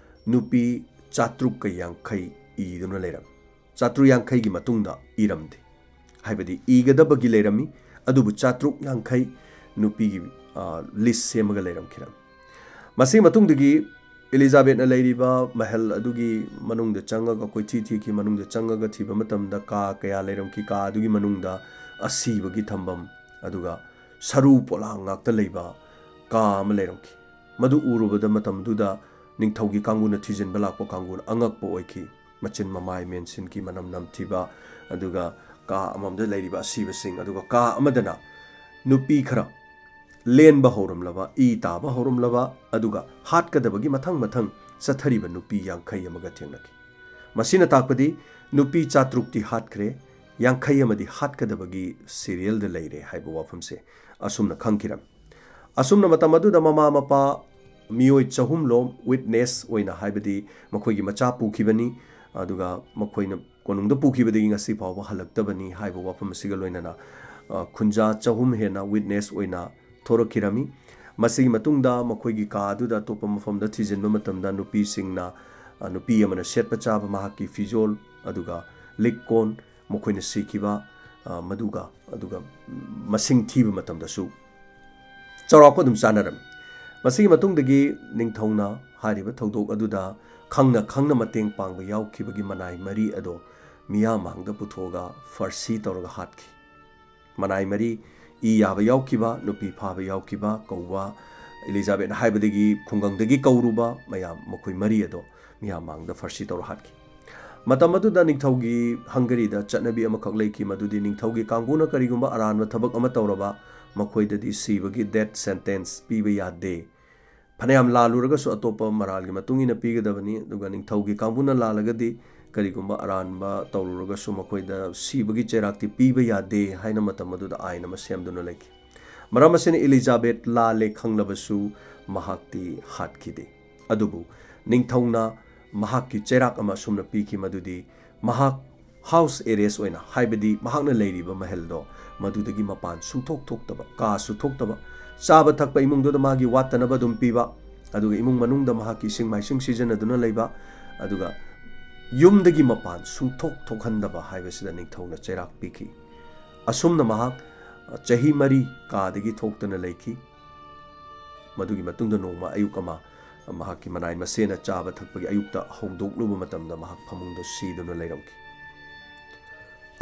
ꯅꯨꯄꯤ ꯆꯥꯇ꯭ꯔꯨꯛꯀ ꯌꯥꯡꯈꯩ ꯏꯗꯨꯅ ꯂꯩꯔꯝꯃꯤ꯫ ꯆꯥꯇ꯭ꯔꯨꯛ ꯌꯥꯡꯈꯩꯒꯤ ꯃꯇꯨꯡꯗ ꯏꯔꯝꯗꯦ꯫ ꯍꯥꯏꯕꯗꯤ ꯏꯒꯗꯕꯒꯤ ꯂꯩꯔꯝꯃꯤ, ꯑꯗꯨꯕꯨ ꯆꯥꯇ꯭ꯔꯨꯛ ꯌꯥꯡꯈꯩ ꯅꯨꯄꯤꯒꯤ, ꯑ, ꯂꯤꯁ ꯁꯦꯝꯃꯒ ꯂꯩꯔꯝꯈꯤꯔꯝꯃꯤ꯫ ꯃꯁꯤꯒꯤ ꯃꯇꯨꯡꯗꯒꯤ ꯏꯂꯤꯖꯥꯕꯦꯠꯅ ꯂꯩꯔꯤꯕ ꯃꯍꯜ ꯑꯗꯨꯒꯤ ꯃꯅꯨꯡꯗ ꯆꯪꯉꯒ ꯀꯣꯏꯊꯤ ꯊꯤꯈꯤ꯫ ꯃꯅꯨꯡꯗ ꯆꯪꯉꯒ ꯊꯤꯕ ꯃꯇꯝꯗ ꯀꯥ ꯀꯌꯥ ꯂꯩꯔꯝꯈꯤ, ꯀꯥ ꯑꯗꯨꯒꯤ ꯃꯅꯨꯡꯗ ꯑꯁꯤꯕꯒꯤ ꯊꯝꯐꯝ, ꯑꯗꯨꯒ ꯁꯔꯨ ꯄꯣꯂꯥꯡ ꯉꯥꯛꯇ ꯂꯩꯕ ꯀꯥ ꯑꯃ ꯂꯩꯔꯝꯈꯤ꯫ ꯃꯗꯨ ꯎꯔꯨꯕꯗ ꯃꯇꯝꯗꯨꯗ ꯅꯤꯡꯊꯧꯒꯤ ꯀꯥꯡꯕꯨꯅ ꯊꯤꯖꯤꯟꯕ ꯂꯥꯛꯄ ꯀꯥꯡꯕꯨꯅ ꯑꯉꯛꯄ ꯑꯣꯏꯈꯤ꯫ ꯃꯆꯤꯟ ꯃꯃꯥꯏ ꯃꯦꯟꯁꯤꯟꯈꯤ, ꯃꯅꯝ ꯅꯝꯊꯤꯕ, ꯑꯗꯨꯒ ꯀꯥ ꯑꯃꯃꯝꯗ ꯂꯩꯔꯤꯕ ꯑꯁꯤꯕꯁꯤꯡ, ꯑꯗꯨꯒ ꯀꯥ ꯑꯃꯗꯅ ꯅꯨꯄꯤ ꯈꯔ ꯂꯦꯟꯕ ꯍꯧꯔꯝꯂꯕ, ꯏ ꯇꯥꯕ ꯍꯧꯔꯝꯂꯕ, ꯑꯗꯨꯒ ꯍꯥꯠꯀꯗꯕꯒꯤ ꯃꯊꯪ ꯃꯊꯪ ꯆꯠꯊꯔꯤꯕ ꯅꯨꯄꯤ ꯌꯥꯡꯈꯩ ꯑꯃꯒ ꯊꯦꯡꯅꯈꯤ꯫ ꯃꯁꯤꯅ ꯇꯥꯛꯄꯗꯤ ꯅꯨꯄꯤ ꯆꯥꯇ꯭ꯔꯨꯛꯇꯤ ꯍꯥꯠꯈ꯭ꯔꯦ, ꯌꯥꯡꯈꯩ ꯑꯃꯗꯤ ꯍꯥꯠꯀꯗꯕꯒꯤ ꯁꯤꯔꯤꯌꯦꯜꯗ ꯂꯩꯔꯦ ꯍꯥꯏꯕ ꯋꯥꯐꯝꯁꯦ ꯑꯁꯨꯝꯅ ꯈꯪꯈꯤꯔꯝꯃꯤ꯫ ꯑꯁꯨꯝꯅ ꯃꯇꯝ ꯑꯗꯨꯗ ꯃꯃꯥ ꯃꯄꯥ ꯃꯤꯑꯣꯏ ꯆꯍꯨꯝꯂꯣꯝ ꯋꯤꯠꯅꯦꯁ ꯑꯣꯏꯅ, ꯍꯥꯏꯕꯗꯤ ꯃꯈꯣꯏꯒꯤ ꯃꯆꯥ ꯄꯨꯈꯤꯕꯅꯤ, ꯑꯗꯨꯒ ꯃꯈꯣꯏꯅ ꯀꯣꯅꯨꯡꯗ ꯄꯨꯈꯤꯕꯗꯒꯤ ꯉꯁꯤ ꯐꯥꯎꯕ ꯍꯜꯂꯛꯇꯕꯅꯤ ꯍꯥꯏꯕ ꯋꯥꯐꯝ ꯑꯁꯤꯒ ꯂꯣꯏꯅꯅ, ꯑ, ꯈꯨꯟꯖꯥ ꯆꯍꯨꯝ ꯍꯦꯟꯅ witness ꯑꯣꯏꯅ ꯊꯣꯔꯛꯈꯤꯔꯝꯃꯤ꯫ ꯃꯁꯤꯒꯤ ꯃꯇꯨꯡꯗ ꯃꯈꯣꯏꯒꯤ ꯀꯥ ꯑꯗꯨꯗ ꯑꯇꯣꯞꯄ ꯃꯐꯝꯗ ꯊꯤꯖꯤꯟꯕ ꯃꯇꯝꯗ ꯅꯨꯄꯤꯁꯤꯡꯅ, ꯑ, ꯅꯨꯄꯤ ꯑꯃꯅ ꯁꯦꯠꯄ ꯆꯥꯕ ꯃꯍꯥꯛꯀꯤ ꯐꯤꯖꯣꯜ, ꯑꯗꯨꯒ ꯂꯤꯛ ꯀꯣꯟ, ꯃꯈꯣꯏꯅ ꯁꯤꯈꯤꯕ, ꯑ, ꯃꯗꯨꯒ, ꯑꯗꯨꯒ ꯃꯁꯤꯡ ꯊꯤꯕ ꯃꯇꯝꯗꯁꯨ ꯆꯥꯎꯔꯥꯛꯄ ꯑꯗꯨꯝ ꯆꯥꯟꯅꯔꯝꯃꯤ꯫ ꯃꯁꯤꯒꯤ ꯃꯇꯨꯡꯗꯒꯤ ꯅꯤꯡꯊꯧꯅ ꯍꯥꯏꯔꯤꯕ ꯊꯧꯗꯣꯛ ꯑꯗꯨꯗ ꯈꯪꯅ ꯈꯪꯅ ꯃꯇꯦꯡ ꯄꯥꯡꯕ ꯌꯥꯎꯈꯤꯕꯒꯤ ꯃꯅꯥꯏ ꯃꯔꯤ ꯑꯗꯣ ꯃꯤꯌꯥꯝ ꯃꯥꯡꯗ ꯄꯨꯊꯣꯛꯑꯒ ꯐꯥꯔꯁꯤ ꯇꯧꯔꯒ ꯍꯥꯠꯈꯤ꯫ ꯃꯅꯥꯏ ꯃꯔꯤ, ꯏ ꯌꯥꯕ ꯌꯥꯎꯈꯤꯕ, ꯅꯨꯄꯤ ꯐꯥꯕ ꯌꯥꯎꯈꯤꯕ, ꯀꯧꯕ, ꯏꯂꯤꯖꯥꯕꯦꯠ ꯍꯥꯏꯕꯗꯒꯤ ꯈꯨꯡꯒꯪꯗꯒꯤ ꯀꯧꯔꯨꯕ ꯃꯌꯥꯝ, ꯃꯈꯣꯏ ꯃꯔꯤ ꯑꯗꯣ ꯃꯤꯌꯥꯝ ꯃꯥꯡꯗ ꯐꯥꯔꯁꯤ ꯇꯧꯔ ꯍꯥꯠꯈꯤ꯫ ꯃꯇꯝ ꯑꯗꯨꯗ ꯅꯤꯡꯊꯧꯒꯤ ꯍꯪꯒꯔꯤꯗ ꯆꯠꯅꯕꯤ ꯑꯃꯈꯛ ꯂꯩꯈꯤ, ꯃꯗꯨꯗꯤ ꯅꯤꯡꯊꯧꯒꯤ ꯀꯥꯡꯕꯨꯅ ꯀꯔꯤꯒꯨꯝꯕ ꯑꯔꯥꯟꯕ ꯊꯕꯛ ꯑꯃ ꯇꯧꯔꯕ, ꯃꯈꯣꯏꯗꯗꯤ ꯁꯤꯕꯒꯤ death sentence ꯄꯤꯕ ꯌꯥꯗꯦ꯫ ꯐꯅꯌꯥꯝ ꯂꯥꯜꯂꯨꯔꯒꯁꯨ ꯑꯇꯣꯞꯄ ꯃꯔꯥꯜꯒꯤ ꯃꯇꯨꯡ ꯏꯟꯅ ꯄꯤꯒꯗꯕꯅꯤ, ꯑꯗꯨꯒ ꯅꯤꯡꯊꯧꯒꯤ ꯀꯥꯡꯕꯨꯅ ꯂꯥꯜꯂꯒꯗꯤ, ꯀꯔꯤꯒꯨꯝꯕ ꯑꯔꯥꯟꯕ ꯇꯧꯔꯨꯔꯒꯁꯨ ꯃꯈꯣꯏꯗ ꯁꯤꯕꯒꯤ ꯆꯩꯔꯥꯛꯇꯤ ꯄꯤꯕ ꯌꯥꯗꯦ ꯍꯥꯏꯅ ꯃꯇꯝ ꯑꯗꯨꯗ ꯑꯥꯏꯟ ꯑꯃ ꯁꯦꯝꯗꯨꯅ ꯂꯩꯈꯤ꯫ ꯃꯔꯝ ꯑꯁꯤꯅ ꯏꯂꯤꯖꯥꯕꯦꯠ ꯂꯥꯜꯂꯦ ꯈꯪꯂꯕꯁꯨ ꯃꯍꯥꯛꯇꯤ ꯍꯥꯠꯈꯤꯗꯦ꯫ ꯑꯗꯨꯕꯨ ꯅꯤꯡꯊꯧꯅ ꯃꯍꯥꯛꯀꯤ ꯆꯩꯔꯥꯛ ꯑꯃ ꯑꯁꯨꯝꯅ ꯄꯤꯈꯤ, ꯃꯗꯨꯗꯤ ꯃꯍꯥꯛ house arrest ꯑꯣꯏꯅ, ꯍꯥꯏꯕꯗꯤ ꯃꯍꯥꯛꯅ ꯂꯩꯔꯤꯕ ꯃꯍꯜꯗꯣ, ꯃꯗꯨꯗꯒꯤ ꯃꯄꯥꯟ ꯁꯨꯡꯊꯣꯛ ꯊꯣꯛꯇꯕ, ꯀꯥꯁꯨ ꯊꯣꯛꯇꯕ, ꯆꯥꯕ ꯊꯛꯄ ꯏꯃꯨꯡꯗꯨꯗ ꯃꯥꯒꯤ ꯋꯥꯠꯇꯅꯕ ꯑꯗꯨꯝ ꯄꯤꯕ, ꯑꯗꯨꯒ ꯏꯃꯨꯡ ꯃꯅꯨꯡꯗ ꯃꯍꯥꯛꯀꯤ ꯏꯁꯤꯡ ꯃꯥꯏꯁꯤꯡ ꯁꯤꯖꯤꯟꯅꯗꯨꯅ ꯂꯩꯕ, ꯑꯗꯨꯒ ꯌꯨꯝꯗꯒꯤ ꯃꯄꯥꯟ ꯁꯨꯡꯊꯣꯛ ꯊꯣꯛꯍꯟꯗꯕ ꯍꯥꯏꯕꯁꯤꯗ ꯅꯤꯡꯊꯧꯅ ꯆꯩꯔꯥꯛ ꯄꯤꯈꯤ꯫ ꯑꯁꯨꯝꯅ ꯃꯍꯥꯛ ꯆꯍꯤ ꯃꯔꯤ ꯀꯥꯗꯒꯤ ꯊꯣꯛꯇꯅ ꯂꯩꯈꯤ꯫ ꯃꯗꯨꯒꯤ ꯃꯇꯨꯡꯗ ꯅꯣꯡꯃ ꯑꯌꯨꯛ ꯑꯃ ꯃꯍꯥꯛꯀꯤ ꯃꯅꯥꯏ ꯃꯁꯦꯟꯅ ꯆꯥꯕ ꯊꯛꯄꯒꯤ ꯑꯌꯨꯛꯇ ꯍꯧꯗꯣꯛꯂꯨꯕ ꯃꯇꯝꯗ ꯃꯍꯥꯛ ꯐꯃꯨꯡꯗ ꯁꯤꯗꯨꯅ ꯂꯩꯔꯝꯈꯤ꯫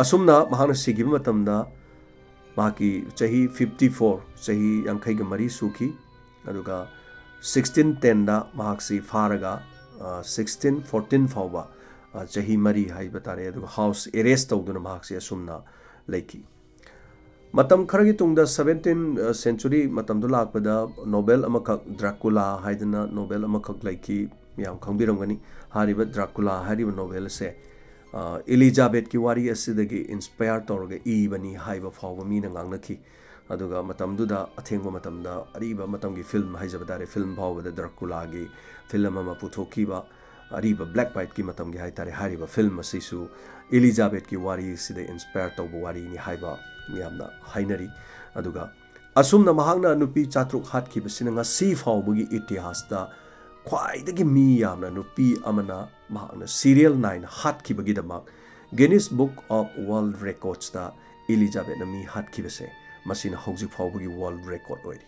ꯑꯁꯨꯝꯅ ꯃꯍꯥꯛꯅ ꯁꯤꯈꯤꯕ ꯃꯇꯝꯗ ꯃꯍꯥꯛꯀꯤ ꯆꯍꯤ fifty four, ꯆꯍꯤ ꯌꯥꯡꯈꯩꯒ ꯃꯔꯤ ꯁꯨꯈꯤ꯫ ꯑꯗꯨꯒ sixteen ten ꯗ ꯃꯍꯥꯛꯁꯤ ꯐꯥꯔꯒ, ꯑ, sixteen fourteen ꯐꯥꯎꯕ, ꯑ, ꯆꯍꯤ ꯃꯔꯤ ꯍꯥꯏꯕ ꯇꯥꯔꯦ, ꯑꯗꯨꯒ house arrest ꯇꯧꯗꯨꯅ ꯃꯍꯥꯛꯁꯤ ꯑꯁꯨꯝꯅ ꯂꯩꯈꯤ꯫ ꯃꯇꯝ ꯈꯔꯒꯤ ꯇꯨꯡꯗ seventeen century ꯃꯇꯝꯗ ꯂꯥꯛꯄꯗ novel ꯑꯃꯈꯛ, ꯗ꯭ꯔꯥꯀꯨꯂꯥ ꯍꯥꯏꯗꯅ novel ꯑꯃꯈꯛ ꯂꯩꯈꯤ, ꯃꯌꯥꯝ ꯈꯪꯕꯤꯔꯝꯒꯅꯤ꯫ ꯍꯥꯏꯔꯤꯕ ꯗ꯭ꯔꯥꯀꯨꯂꯥ ꯍꯥꯏꯔꯤꯕ novel ꯑꯁꯦ, ꯑ, ꯏꯂꯤꯖꯥꯕꯦꯠꯀꯤ ꯋꯥꯔꯤ ꯑꯁꯤꯗꯒꯤ inspire ꯇꯧꯔꯒ ꯏꯕꯅꯤ ꯍꯥꯏꯕ ꯐꯥꯎꯕ ꯃꯤꯅ ꯉꯥꯡꯅꯈꯤ꯫ ꯑꯗꯨꯒ ꯃꯇꯝꯗꯨꯗ ꯑꯊꯦꯡꯕ ꯃꯇꯝꯗ ꯑꯔꯤꯕ ꯃꯇꯝꯒꯤ film ꯍꯥꯏꯖꯕ ꯇꯥꯔꯦ, film ꯐꯥꯎꯕꯗ ꯗ꯭ꯔꯥꯀꯨꯂꯥꯒꯤ film ꯑꯃ ꯄꯨꯊꯣꯛꯈꯤꯕ, ꯑꯔꯤꯕ black whiteꯀꯤ ꯃꯇꯝꯒꯤ ꯍꯥꯏꯇꯥꯔꯦ, ꯍꯥꯏꯔꯤꯕ ꯐꯤꯂꯝ ꯑꯁꯤꯁꯨ ꯏꯂꯤꯖꯥꯕꯦꯠꯀꯤ ꯋꯥꯔꯤꯁꯤꯗ inspire ꯇꯧꯕ ꯋꯥꯔꯤꯅꯤ ꯍꯥꯏꯕ ꯃꯤꯌꯥꯝꯅ ꯍꯥꯏꯅꯔꯤ꯫ ꯑꯗꯨꯒ ꯑꯁꯨꯝꯅ ꯃꯍꯥꯛꯅ ꯅꯨꯄꯤ ꯆꯥꯇ꯭ꯔꯨꯛ ꯍꯥꯠꯈꯤꯕꯁꯤꯅ ꯉꯁꯤ ꯐꯥꯎꯕꯒꯤ ꯏꯇꯤꯍꯥꯁꯇ ꯈ꯭ꯋꯥꯏꯗꯒꯤ ꯃꯤ ꯌꯥꯝꯅ ꯅꯨꯄꯤ ꯑꯃꯅ ꯃꯍꯥꯛꯅ serial nine ꯍꯥꯠꯈꯤꯕꯒꯤꯗꯃꯛ Guinness Book of World Recordsꯇ ꯏꯂꯤꯖꯥꯕꯦꯠꯅ ꯃꯤ ꯍꯥꯠꯈꯤꯕꯁꯦ, ꯃꯁꯤꯅ ꯍꯧꯖꯤꯛ ꯐꯥꯎꯕꯒꯤ world record ꯑꯣꯏꯔꯤ꯫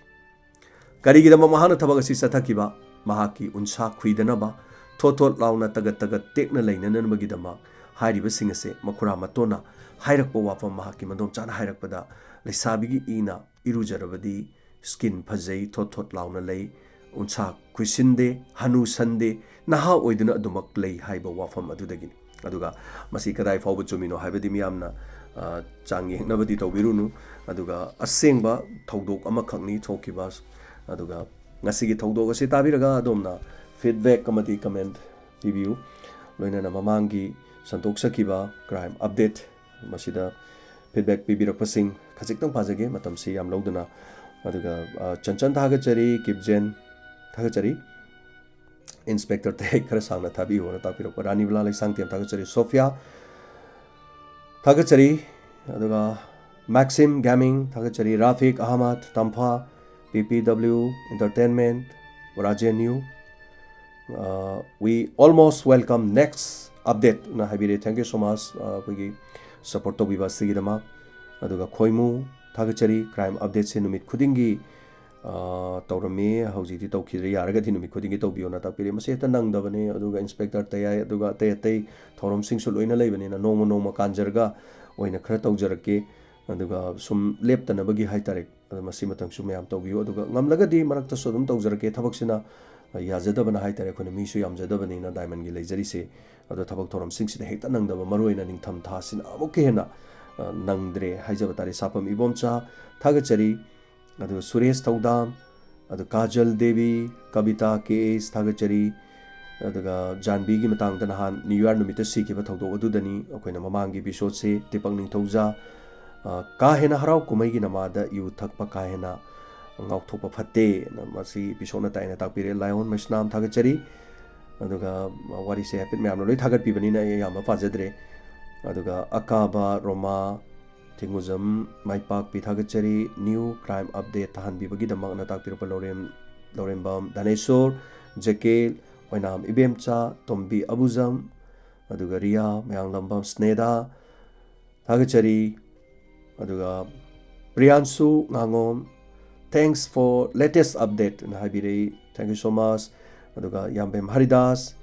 ꯀꯔꯤꯒꯤꯗꯃꯛ ꯃꯍꯥꯛꯅ ꯊꯕꯛ ꯑꯁꯤ ꯆꯠꯊꯈꯤꯕ? ꯃꯍꯥꯛꯀꯤ ꯎꯟꯁꯥ ꯈꯨꯏꯗꯅꯕ, ꯊꯣꯠ ꯊꯣꯠ ꯂꯥꯎꯅ ꯇꯒꯠ ꯇꯒꯠ ꯇꯦꯛꯅ ꯂꯩꯅꯅꯕꯒꯤꯗꯃꯛ꯫ ꯍꯥꯏꯔꯤꯕꯁꯤꯡ ꯑꯁꯦ ꯃꯈꯨꯔꯥ ꯃꯇꯣꯟꯅ ꯍꯥꯏꯔꯛꯄ ꯋꯥꯐꯝ, ꯃꯍꯥꯛꯀꯤ ꯃꯗꯣꯝꯆꯥꯅ ꯍꯥꯏꯔꯛꯄꯗ, "ꯂꯩꯁꯥꯕꯤꯒꯤ ꯏꯅ ꯏꯔꯨꯖꯔꯕꯗꯤ skin ꯐꯖꯩ, ꯊꯣꯠ ꯊꯣꯠ ꯂꯥꯎꯅ ꯂꯩ, ꯎꯟꯁꯥ ꯈꯨꯏꯁꯤꯟꯗꯦ, ꯍꯅꯨꯁꯟꯗꯦ, ꯅꯍꯥ ꯑꯣꯏꯗꯨꯅ ꯑꯗꯨꯃꯛ ꯂꯩ" ꯍꯥꯏꯕ ꯋꯥꯐꯝ ꯑꯗꯨꯗꯒꯤꯅꯤ꯫ ꯑꯗꯨꯒ ꯃꯁꯤ ꯀꯗꯥꯏ ꯐꯥꯎꯕ ꯆꯨꯝꯃꯤꯅꯣ ꯍꯥꯏꯕꯗꯤ ꯃꯤꯌꯥꯝꯅ, ꯑ, ꯆꯥꯡ ꯌꯦꯡꯅꯕꯗꯤ ꯇꯧꯕꯤꯔꯨꯅꯨ꯫ ꯑꯗꯨꯒ ꯑꯁꯦꯡꯕ ꯊꯧꯗꯣꯛ ꯑꯃꯈꯛꯅꯤ ꯊꯣꯛꯈꯤꯕ꯫ ꯑꯗꯨꯒ ꯉꯁꯤꯒꯤ ꯊꯧꯗꯣꯛ ꯑꯁꯤ ꯇꯥꯕꯤꯔꯒ ꯑꯗꯣꯝꯅ feedback ꯑꯃꯗꯤ comment ꯄꯤꯕꯤꯌꯨ꯫ ꯂꯣꯏꯅꯅ ꯃꯃꯥꯡꯒꯤ ꯁꯟꯗꯣꯛꯆꯈꯤꯕ crime update ꯃꯁꯤꯗ feedback ꯄꯤꯕꯤꯔꯛꯄꯁꯤꯡ ꯈꯖꯤꯛꯇꯪ ꯄꯥꯖꯒꯦ, ꯃꯇꯝꯁꯤ ꯌꯥꯝ ꯂꯧꯗꯅ꯫ ꯑꯗꯨꯒ, ꯑ, ꯆꯟꯆꯟ ꯊꯥꯒꯠꯆꯔꯤ, ꯀꯤꯞꯖꯦꯟ ꯊꯥꯒꯠꯆꯔꯤ꯫ Inspector ꯇꯌꯥꯏ ꯈꯔ ꯁꯥꯡꯅ ꯊꯥꯕꯤꯌꯨꯅ ꯇꯥꯛꯄꯤꯔꯛꯄ ꯔꯥꯅꯤꯕꯂꯥ ꯂꯩꯁꯥꯡꯊꯦꯝ ꯊꯥꯒꯠꯆꯔꯤ, ꯁꯣꯐꯤꯌꯥ ꯊꯥꯒꯠꯆꯔꯤ, ꯑꯗꯨꯒ Maxim Gaming ꯊꯥꯒꯠꯆꯔꯤ, Rafiq Ahmad, Tampha, P P W Entertainment, Rajen ꯌꯨ, ꯑ, "We almost welcome next update" ꯅ ꯍꯥꯏꯕꯤꯔꯦ꯫ Thank you so much, ꯑ, ꯑꯩꯈꯣꯏꯒꯤ support ꯇꯧꯕꯤꯕ ꯑꯁꯤꯒꯤꯗꯃꯛ꯫ ꯑꯗꯨꯒ ꯈꯣꯏꯃꯨ ꯊꯥꯒꯠꯆꯔꯤ, crime update ꯁꯦ ꯅꯨꯃꯤꯠ ꯈꯨꯗꯤꯡꯒꯤ, ꯑ, ꯇꯧꯔꯝꯃꯤ, ꯍꯧꯖꯤꯛꯇꯤ ꯇꯧꯈꯤꯗ꯭ꯔꯦ, ꯌꯥꯔꯒꯗꯤ ꯅꯨꯃꯤꯠ ꯈꯨꯗꯤꯡꯒꯤ ꯇꯧꯕꯤꯌꯣꯅ ꯇꯥꯛꯄꯤꯔꯦ꯫ ꯃꯁꯤ ꯍꯦꯛꯇ ꯅꯪꯗꯕꯅꯦ꯫ ꯑꯗꯨꯒ Inspector ꯇꯌꯥꯏ, ꯑꯗꯨꯒ ꯑꯇꯩ ꯑꯇꯩ ꯊꯧꯔꯝꯁꯤꯡꯁꯨ ꯂꯣꯏꯅ ꯂꯩꯕꯅꯤꯅ ꯅꯣꯡꯃ ꯅꯣꯡꯃ ꯀꯥꯟꯖꯔꯒ ꯑꯣꯏꯅ ꯈꯔ ꯇꯧꯖꯔꯛꯀꯦ꯫ ꯑꯗꯨꯒ ꯁꯨꯝ ꯂꯦꯞꯇꯅꯕꯒꯤ ꯍꯥꯏꯇꯥꯔꯦ, ꯑꯗꯣ ꯃꯁꯤ ꯃꯇꯝꯁꯨ ꯃꯌꯥꯝ ꯇꯧꯕꯤꯌꯨ꯫ ꯑꯗꯨꯒ ꯉꯝꯂꯒꯗꯤ ꯃꯔꯛꯇꯁꯨ ꯑꯗꯨꯝ ꯇꯧꯖꯔꯛꯀꯦ꯫ ꯊꯕꯛꯁꯤꯅ ꯌꯥꯖꯗꯕꯅ ꯍꯥꯏꯇꯥꯔꯦ, ꯑꯩꯈꯣꯏꯅ ꯃꯤꯁꯨ ꯌꯥꯝꯖꯗꯕꯅꯤꯅ diamond ꯒꯤ ꯂꯩꯖꯔꯤꯁꯦ꯫ ꯑꯗꯣ ꯊꯕꯛ ꯊꯧꯔꯝꯁꯤꯡꯁꯤꯗ ꯍꯦꯛꯇ ꯅꯪꯗꯕ, ꯃꯔꯨꯑꯣꯏꯅ ꯅꯤꯡꯊꯝ ꯊꯥꯁꯤꯅ ꯑꯃꯨꯛꯀ ꯍꯦꯟꯅ, ꯑ, ꯅꯪꯗ꯭ꯔꯦ ꯍꯥꯏꯖꯕ ꯇꯥꯔꯦ꯫ ꯁꯥꯄꯝ ꯏꯕꯣꯝꯆꯥ ꯊꯥꯒꯠꯆꯔꯤ, ꯑꯗꯨꯒ ꯁꯨꯔꯦꯁ ꯊꯧꯗꯥꯝ, ꯑꯗꯨ ꯀꯥꯖꯜ ꯗꯦꯕꯤ, ꯀꯕꯤꯇꯥ ꯀꯦ ꯑꯦꯁ ꯊꯥꯒꯠꯆꯔꯤ꯫ ꯑꯗꯨꯒ ꯖꯥꯟꯕꯤꯒꯤ ꯃꯇꯥꯡꯗ ꯅꯍꯥꯟ New Year ꯅꯨꯃꯤꯠꯇ ꯁꯤꯈꯤꯕ ꯊꯧꯗꯣꯛ ꯑꯗꯨꯗꯅꯤ ꯑꯩꯈꯣꯏꯅ ꯃꯃꯥꯡꯒꯤ episode ꯁꯦ, ꯇꯤꯄꯛ ꯅꯤꯡꯊꯧꯖꯥ, ꯑ, "ꯀꯥ ꯍꯦꯟꯅ ꯍꯔꯥꯎ ꯀꯨꯝꯍꯩꯒꯤ ꯅꯃꯥꯗ ꯌꯨ ꯊꯛꯄ ꯀꯥ ꯍꯦꯟꯅ ꯉꯥꯎꯊꯣꯛꯄ ꯐꯠꯇꯦ"ꯅ ꯃꯁꯤ episode ꯅ ꯇꯥꯏꯅ ꯇꯥꯛꯄꯤꯔꯦ꯫ ꯂꯥꯏꯑꯣꯟ ꯃꯩꯁꯅꯥꯝ ꯊꯥꯒꯠꯆꯔꯤ꯫ ꯑꯗꯨꯒ ꯋꯥꯔꯤꯁꯦ ꯍꯥꯏꯐꯦꯠ ꯃꯌꯥꯝꯅ ꯂꯣꯏ ꯊꯥꯒꯠꯄꯤꯕꯅꯤꯅ ꯑꯩ ꯑꯌꯥꯝꯕ ꯄꯥꯖꯗ꯭ꯔꯦ꯫ ꯑꯗꯨꯒ ꯑꯀꯥꯕ ꯔꯣꯃꯥ ꯊꯦꯡꯒꯨꯖꯝ ꯃꯥꯏꯄꯥꯛꯄꯤ ꯊꯥꯒꯠꯆꯔꯤ꯫ New crime update ꯇꯥꯍꯟꯕꯤꯕꯒꯤꯗꯃꯛꯅ ꯇꯥꯛꯄꯤꯔꯛꯄ ꯂꯧꯔꯦꯝ-, ꯂꯧꯔꯦꯝꯕꯝ ꯗꯥꯅꯦꯁꯣꯔ, ꯖꯦꯀꯦꯜ, ꯑꯣꯏꯅꯥꯝ ꯏꯕꯦꯝꯆꯥ, ꯇꯣꯝꯕꯤ ꯑꯕꯨꯖꯝ, ꯑꯗꯨꯒ ꯔꯤꯌꯥ, ꯃꯌꯥꯡꯂꯝꯕꯝ ꯁ꯭ꯅꯦꯗꯥ ꯊꯥꯒꯠꯆꯔꯤ꯫ ꯑꯗꯨꯒ ꯄ꯭ꯔꯤꯌꯥꯟꯁꯨ ꯉꯥꯉꯣꯝ, "Thanks for latest update" ꯑꯅ ꯍꯥꯏꯕꯤꯔꯛꯏ, thank you so much꯫ ꯑꯗꯨꯒ ꯌꯥꯝꯕꯦꯝ ꯍꯔꯤꯗꯥꯁ,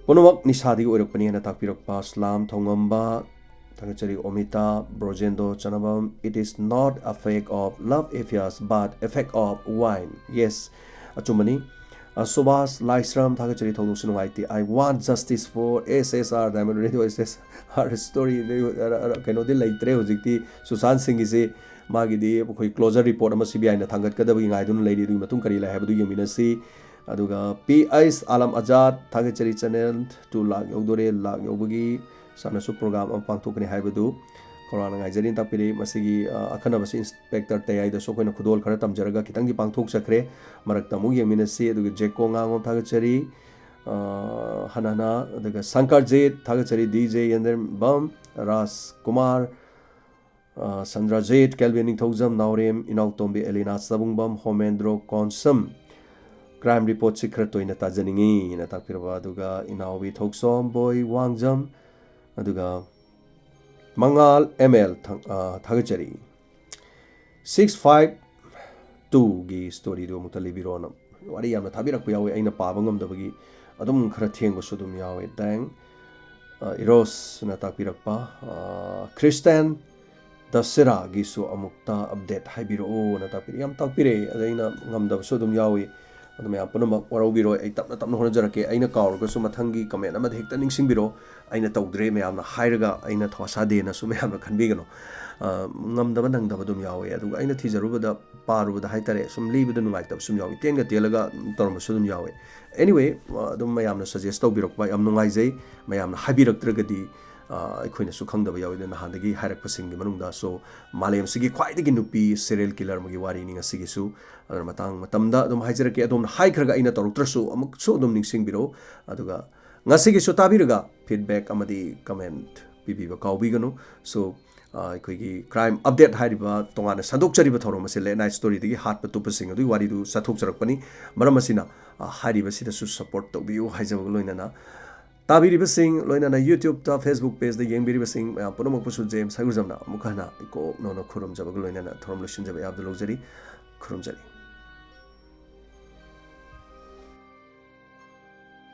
"ꯄꯨꯝꯅꯃꯛ ꯅꯤꯁꯥꯗꯒꯤ ꯑꯣꯏꯔꯛꯄꯅꯤ" ꯍꯥꯏꯅ ꯇꯥꯛꯄꯤꯔꯛꯄ ꯁ꯭ꯂꯥꯝ ꯊꯧꯉꯝꯕ ꯊꯥꯒꯠꯆꯔꯤ꯫ ꯑꯣꯃꯤꯇꯥ ꯕ꯭ꯔꯣꯖꯦꯟꯗꯣ ꯆꯅꯕꯝ, "It is not a fake of love affairs but effect of wine." Yes, ꯑꯆꯨꯝꯕꯅꯤ꯫ ꯑ, ꯁꯨꯕꯥꯁ ꯂꯥꯏꯁ꯭ꯔꯝ ꯊꯥꯒꯠꯆꯔꯤ, "ꯊꯧꯗꯣꯛꯁꯨ ꯅꯨꯡꯉꯥꯏꯇꯦ꯫ I want justice for S S R, Diamond Radio S S R story." ꯀꯩꯅꯣꯗꯤ ꯂꯩꯇ꯭ꯔꯦ ꯍꯧꯖꯤꯛꯇꯤ ꯁꯨꯁꯥꯟ ꯁꯤꯡꯒꯤꯁꯤ꯫ ꯃꯥꯒꯤꯗꯤ ꯑꯩꯈꯣꯏ closure report ꯑꯃ C B I ꯅ ꯊꯥꯡꯒꯠꯀꯗꯕꯒꯤ ꯉꯥꯏꯗꯨꯅ ꯂꯩꯔꯤ꯫ ꯑꯗꯨꯒꯤ ꯃꯇꯨꯡ ꯀꯔꯤ ꯂꯩ ꯍꯥꯏꯕꯗꯨ ꯌꯦꯡꯃꯤꯟꯅꯁꯤ꯫ ꯑꯗꯨꯒ ꯄꯤ ꯑꯩꯁ ꯑꯥꯂꯝ ꯑꯖꯥꯗ ꯊꯥꯒꯠꯆꯔꯤ, "Channel two ꯂꯥꯛ ꯌꯧꯗꯣꯔꯦ, ꯂꯥꯛ ꯌꯧꯕꯒꯤ ꯁꯥꯟꯅꯁꯨ program ꯑꯃ ꯄꯥꯡꯊꯣꯛꯀꯅꯤ ꯍꯥꯏꯕꯗꯨ ꯈꯧꯔꯥꯡꯅ ꯉꯥꯏꯖꯔꯤ" ꯇꯥꯛꯄꯤꯔꯛꯏ꯫ ꯃꯁꯤꯒꯤ, ꯑ, ꯑꯈꯟꯅꯕꯁꯤ Inspector ꯇꯌꯥꯏꯗꯁꯨ ꯑꯩꯈꯣꯏꯅ ꯈꯨꯗꯣꯜ ꯈꯔ ꯇꯝꯖꯔꯒ ꯈꯤꯇꯪꯗꯤ ꯄꯥꯡꯊꯣꯛꯆꯈ꯭ꯔꯦ꯫ ꯃꯔꯛꯇ ꯑꯃꯨꯛ ꯌꯦꯡꯃꯤꯟꯅꯁꯤ꯫ ꯑꯗꯨꯒ ꯖꯦꯀꯣ ꯉꯥꯉꯣꯝ ꯊꯥꯒꯠꯆꯔꯤ, ꯑ, ꯍꯟꯅ ꯍꯟꯅ꯫ ꯑꯗꯨꯒ ꯁꯪꯀꯔꯖꯤꯠ ꯊꯥꯒꯠꯆꯔꯤ, ꯗꯤ ꯖꯦ ꯌꯦꯟꯗ꯭ꯔꯦꯝꯕꯝ, ꯔꯥꯖ ꯀꯨꯃꯥꯔ, ꯑ, ꯁꯟꯗ꯭ꯔꯖꯤꯠ, ꯀꯦꯜꯕꯤꯟ ꯅꯤꯡꯊꯧꯖꯝ, ꯅꯥꯎꯔꯦꯝ, ꯏꯅꯥꯎꯇꯣꯝꯕꯤ ꯑꯦꯂꯤꯅꯥ ꯆꯕꯨꯡꯕꯝ, ꯍꯣꯃꯦꯟꯗ꯭ꯔꯣ ꯀꯣꯟꯁꯝ꯫ Crime reportꯁꯤ ꯈꯔ ꯇꯣꯏꯅ ꯇꯥꯖꯅꯤꯡꯉꯤ ꯍꯥꯏꯅ ꯇꯥꯛꯄꯤꯔꯕ, ꯑꯗꯨꯒ ꯏꯅꯥꯎꯕꯤ ꯊꯣꯛꯆꯣꯝꯕꯣꯏ ꯋꯥꯡꯖꯝ, ꯑꯗꯨꯒ ꯃꯉꯥꯜ ꯑꯦꯝ ꯑꯦꯜ ꯊꯥ-, ꯑ, ꯊꯥꯒꯠꯆꯔꯤ꯫ Six five twoꯒꯤ storyꯗꯨ ꯑꯃꯨꯛꯇ ꯂꯤꯕꯤꯔꯣꯅ ꯋꯥꯔꯤ ꯌꯥꯝꯅ ꯊꯥꯕꯤꯔꯛꯄ ꯌꯥꯎꯋꯤ, ꯑꯩꯅ ꯄꯥꯕ ꯉꯝꯗꯕꯒꯤ ꯑꯗꯨꯝ ꯈꯔ ꯊꯦꯡꯕꯁꯨ ꯑꯗꯨꯝ ꯌꯥꯎꯋꯤ꯫ ꯗꯦꯡ, ꯑ, ꯏꯔꯣꯁꯅ ꯇꯥꯛꯄꯤꯔꯛꯄ, ꯑ, ꯈ꯭ꯔꯤꯁꯇꯦꯟ ꯗꯁꯦꯔꯥꯒꯤꯁꯨ ꯑꯃꯨꯛꯇ update ꯍꯥꯏꯕꯤꯔꯛꯎꯅ ꯇꯥꯛꯄꯤꯔꯛꯏ꯫ ꯌꯥꯝ ꯇꯥꯛꯄꯤꯔꯛꯏ, ꯑꯗ ꯑꯩꯅ ꯉꯝꯗꯕꯁꯨ ꯑꯗꯨꯝ ꯌꯥꯎꯏ꯫ ꯑꯗꯨ ꯃꯌꯥꯝ ꯄꯨꯝꯅꯃꯛ ꯋꯥꯔꯧꯕꯤꯔꯣꯏ, ꯑꯩ ꯇꯞꯅ ꯇꯞꯅ ꯍꯣꯠꯅꯖꯔꯛꯀꯦ꯫ ꯑꯩꯅ ꯀꯥꯎꯔꯒꯁꯨ ꯃꯊꯪꯒꯤ comment ꯑꯃꯗ ꯍꯦꯛꯇ ꯅꯤꯡꯁꯤꯡꯕꯤꯔꯣ꯫ ꯑꯩꯅ ꯇꯧꯗ꯭ꯔꯦ ꯃꯌꯥꯝꯅ ꯍꯥꯏꯔꯒ ꯑꯩꯅ ꯊꯧꯁꯥꯗꯦꯅꯁꯨ ꯃꯌꯥꯝꯅ ꯈꯟꯕꯤꯒꯅꯨ꯫ ꯑ, ꯉꯝꯗꯕ ꯅꯪꯗꯕ ꯑꯗꯨꯝ ꯌꯥꯎꯋꯦ꯫ ꯑꯗꯨꯒ ꯑꯩꯅ ꯊꯤꯖꯔꯨꯕꯗ, ꯄꯥꯔꯨꯕꯗ ꯍꯥꯏꯇꯥꯔꯦ, ꯁꯨꯝ ꯂꯤꯕꯗ ꯅꯨꯡꯉꯥꯏꯇꯕꯁꯨ ꯑꯗꯨꯝ ꯌꯥꯎꯋꯤ, ꯇꯦꯟꯒ ꯇꯦꯜꯂꯒ ꯇꯧꯔꯝꯕꯁꯨ ꯑꯗꯨꯝ ꯌꯥꯎꯋꯦ꯫ Anyway, ꯑꯗꯨꯝ ꯃꯌꯥꯝꯅ suggest ꯇꯧꯕꯤꯔꯛꯄ ꯌꯥꯝ ꯅꯨꯡꯉꯥꯏꯖꯩ꯫ ꯃꯌꯥꯝꯅ ꯍꯥꯏꯕꯤꯔꯛꯇ꯭ꯔꯒꯗꯤ ꯑꯩꯈꯣꯏꯅꯁꯨ ꯈꯪꯗꯕ ꯌꯥꯎꯋꯤ, ꯑꯗꯨꯅ ꯅꯍꯥꯟꯗꯒꯤ ꯍꯥꯏꯔꯛꯄꯁꯤꯡꯒꯤ ꯃꯅꯨꯡꯗ꯫ So, ꯃꯥꯂꯦꯝꯁꯤꯒꯤ ꯈ꯭ꯋꯥꯏꯗꯒꯤ ꯅꯨꯄꯤ serial killer ꯑꯃꯒꯤ ꯋꯥꯔꯤꯅꯤ ꯉꯁꯤꯒꯤꯁꯨ꯫ ꯑꯗꯨꯅ ꯃꯇꯥꯡ ꯃꯇꯝꯗ ꯑꯗꯨꯝ ꯍꯥꯏꯖꯔꯛꯀꯦ꯫ ꯑꯗꯣꯝꯅ ꯍꯥꯏꯈ꯭ꯔꯒ ꯑꯩꯅ ꯇꯧꯔꯛꯇ꯭ꯔꯁꯨ ꯑꯃꯨꯛꯁꯨ ꯑꯗꯨꯝ ꯅꯤꯡꯁꯤꯡꯕꯤꯔꯛꯎ꯫ ꯑꯗꯨꯒ ꯉꯁꯤꯒꯤꯁꯨ ꯇꯥꯕꯤꯔꯒ feedback ꯑꯃꯗꯤ comment ꯄꯤꯕꯤꯕ ꯀꯥꯎꯕꯤꯒꯅꯨ꯫ So, ꯑ, ꯑꯩꯈꯣꯏꯒꯤ crime update ꯍꯥꯏꯔꯤꯕ ꯇꯣꯉꯥꯟꯅ ꯁꯟꯗꯣꯛꯆꯔꯤꯕ ꯊꯧꯔꯝ ꯑꯁꯤ Late Night Story ꯗꯒꯤ ꯍꯥꯠꯄ ꯇꯨꯞꯄꯁꯤꯡ ꯑꯗꯨꯒꯤ ꯋꯥꯔꯤꯗꯨ ꯆꯠꯊꯣꯛꯆꯔꯛꯄꯅꯤ꯫ ꯃꯔꯝ ꯑꯁꯤꯅ, ꯑ, ꯍꯥꯏꯔꯤꯕꯁꯤꯗꯁꯨ support ꯇꯧꯕꯤꯌꯨ ꯍꯥꯏꯖꯕꯒ ꯂꯣꯏꯅꯅ, ꯇꯥꯕꯤꯔꯤꯕꯁꯤꯡ, ꯂꯣꯏꯅꯅ YouTube ꯇ, Facebook page ꯇ ꯌꯦꯡꯕꯤꯔꯤꯕꯁꯤꯡ ꯃꯌꯥꯝ ꯄꯨꯝꯅꯃꯛꯄꯨꯁꯨ ꯖꯦꯝꯁ ꯍꯩꯒꯨꯖꯝꯅ ꯑꯃꯨꯛ ꯍꯟꯅ ꯏꯀꯣꯛ ꯅꯧꯅ ꯈꯨꯔꯨꯝꯖꯕꯒ ꯂꯣꯏꯅꯅ ꯊꯧꯔꯝ ꯂꯣꯏꯁꯤꯟꯖꯕ ꯌꯥꯕꯗ ꯂꯧꯖꯔꯤ꯫ ꯈꯨꯔꯨꯝꯖꯔꯤ꯫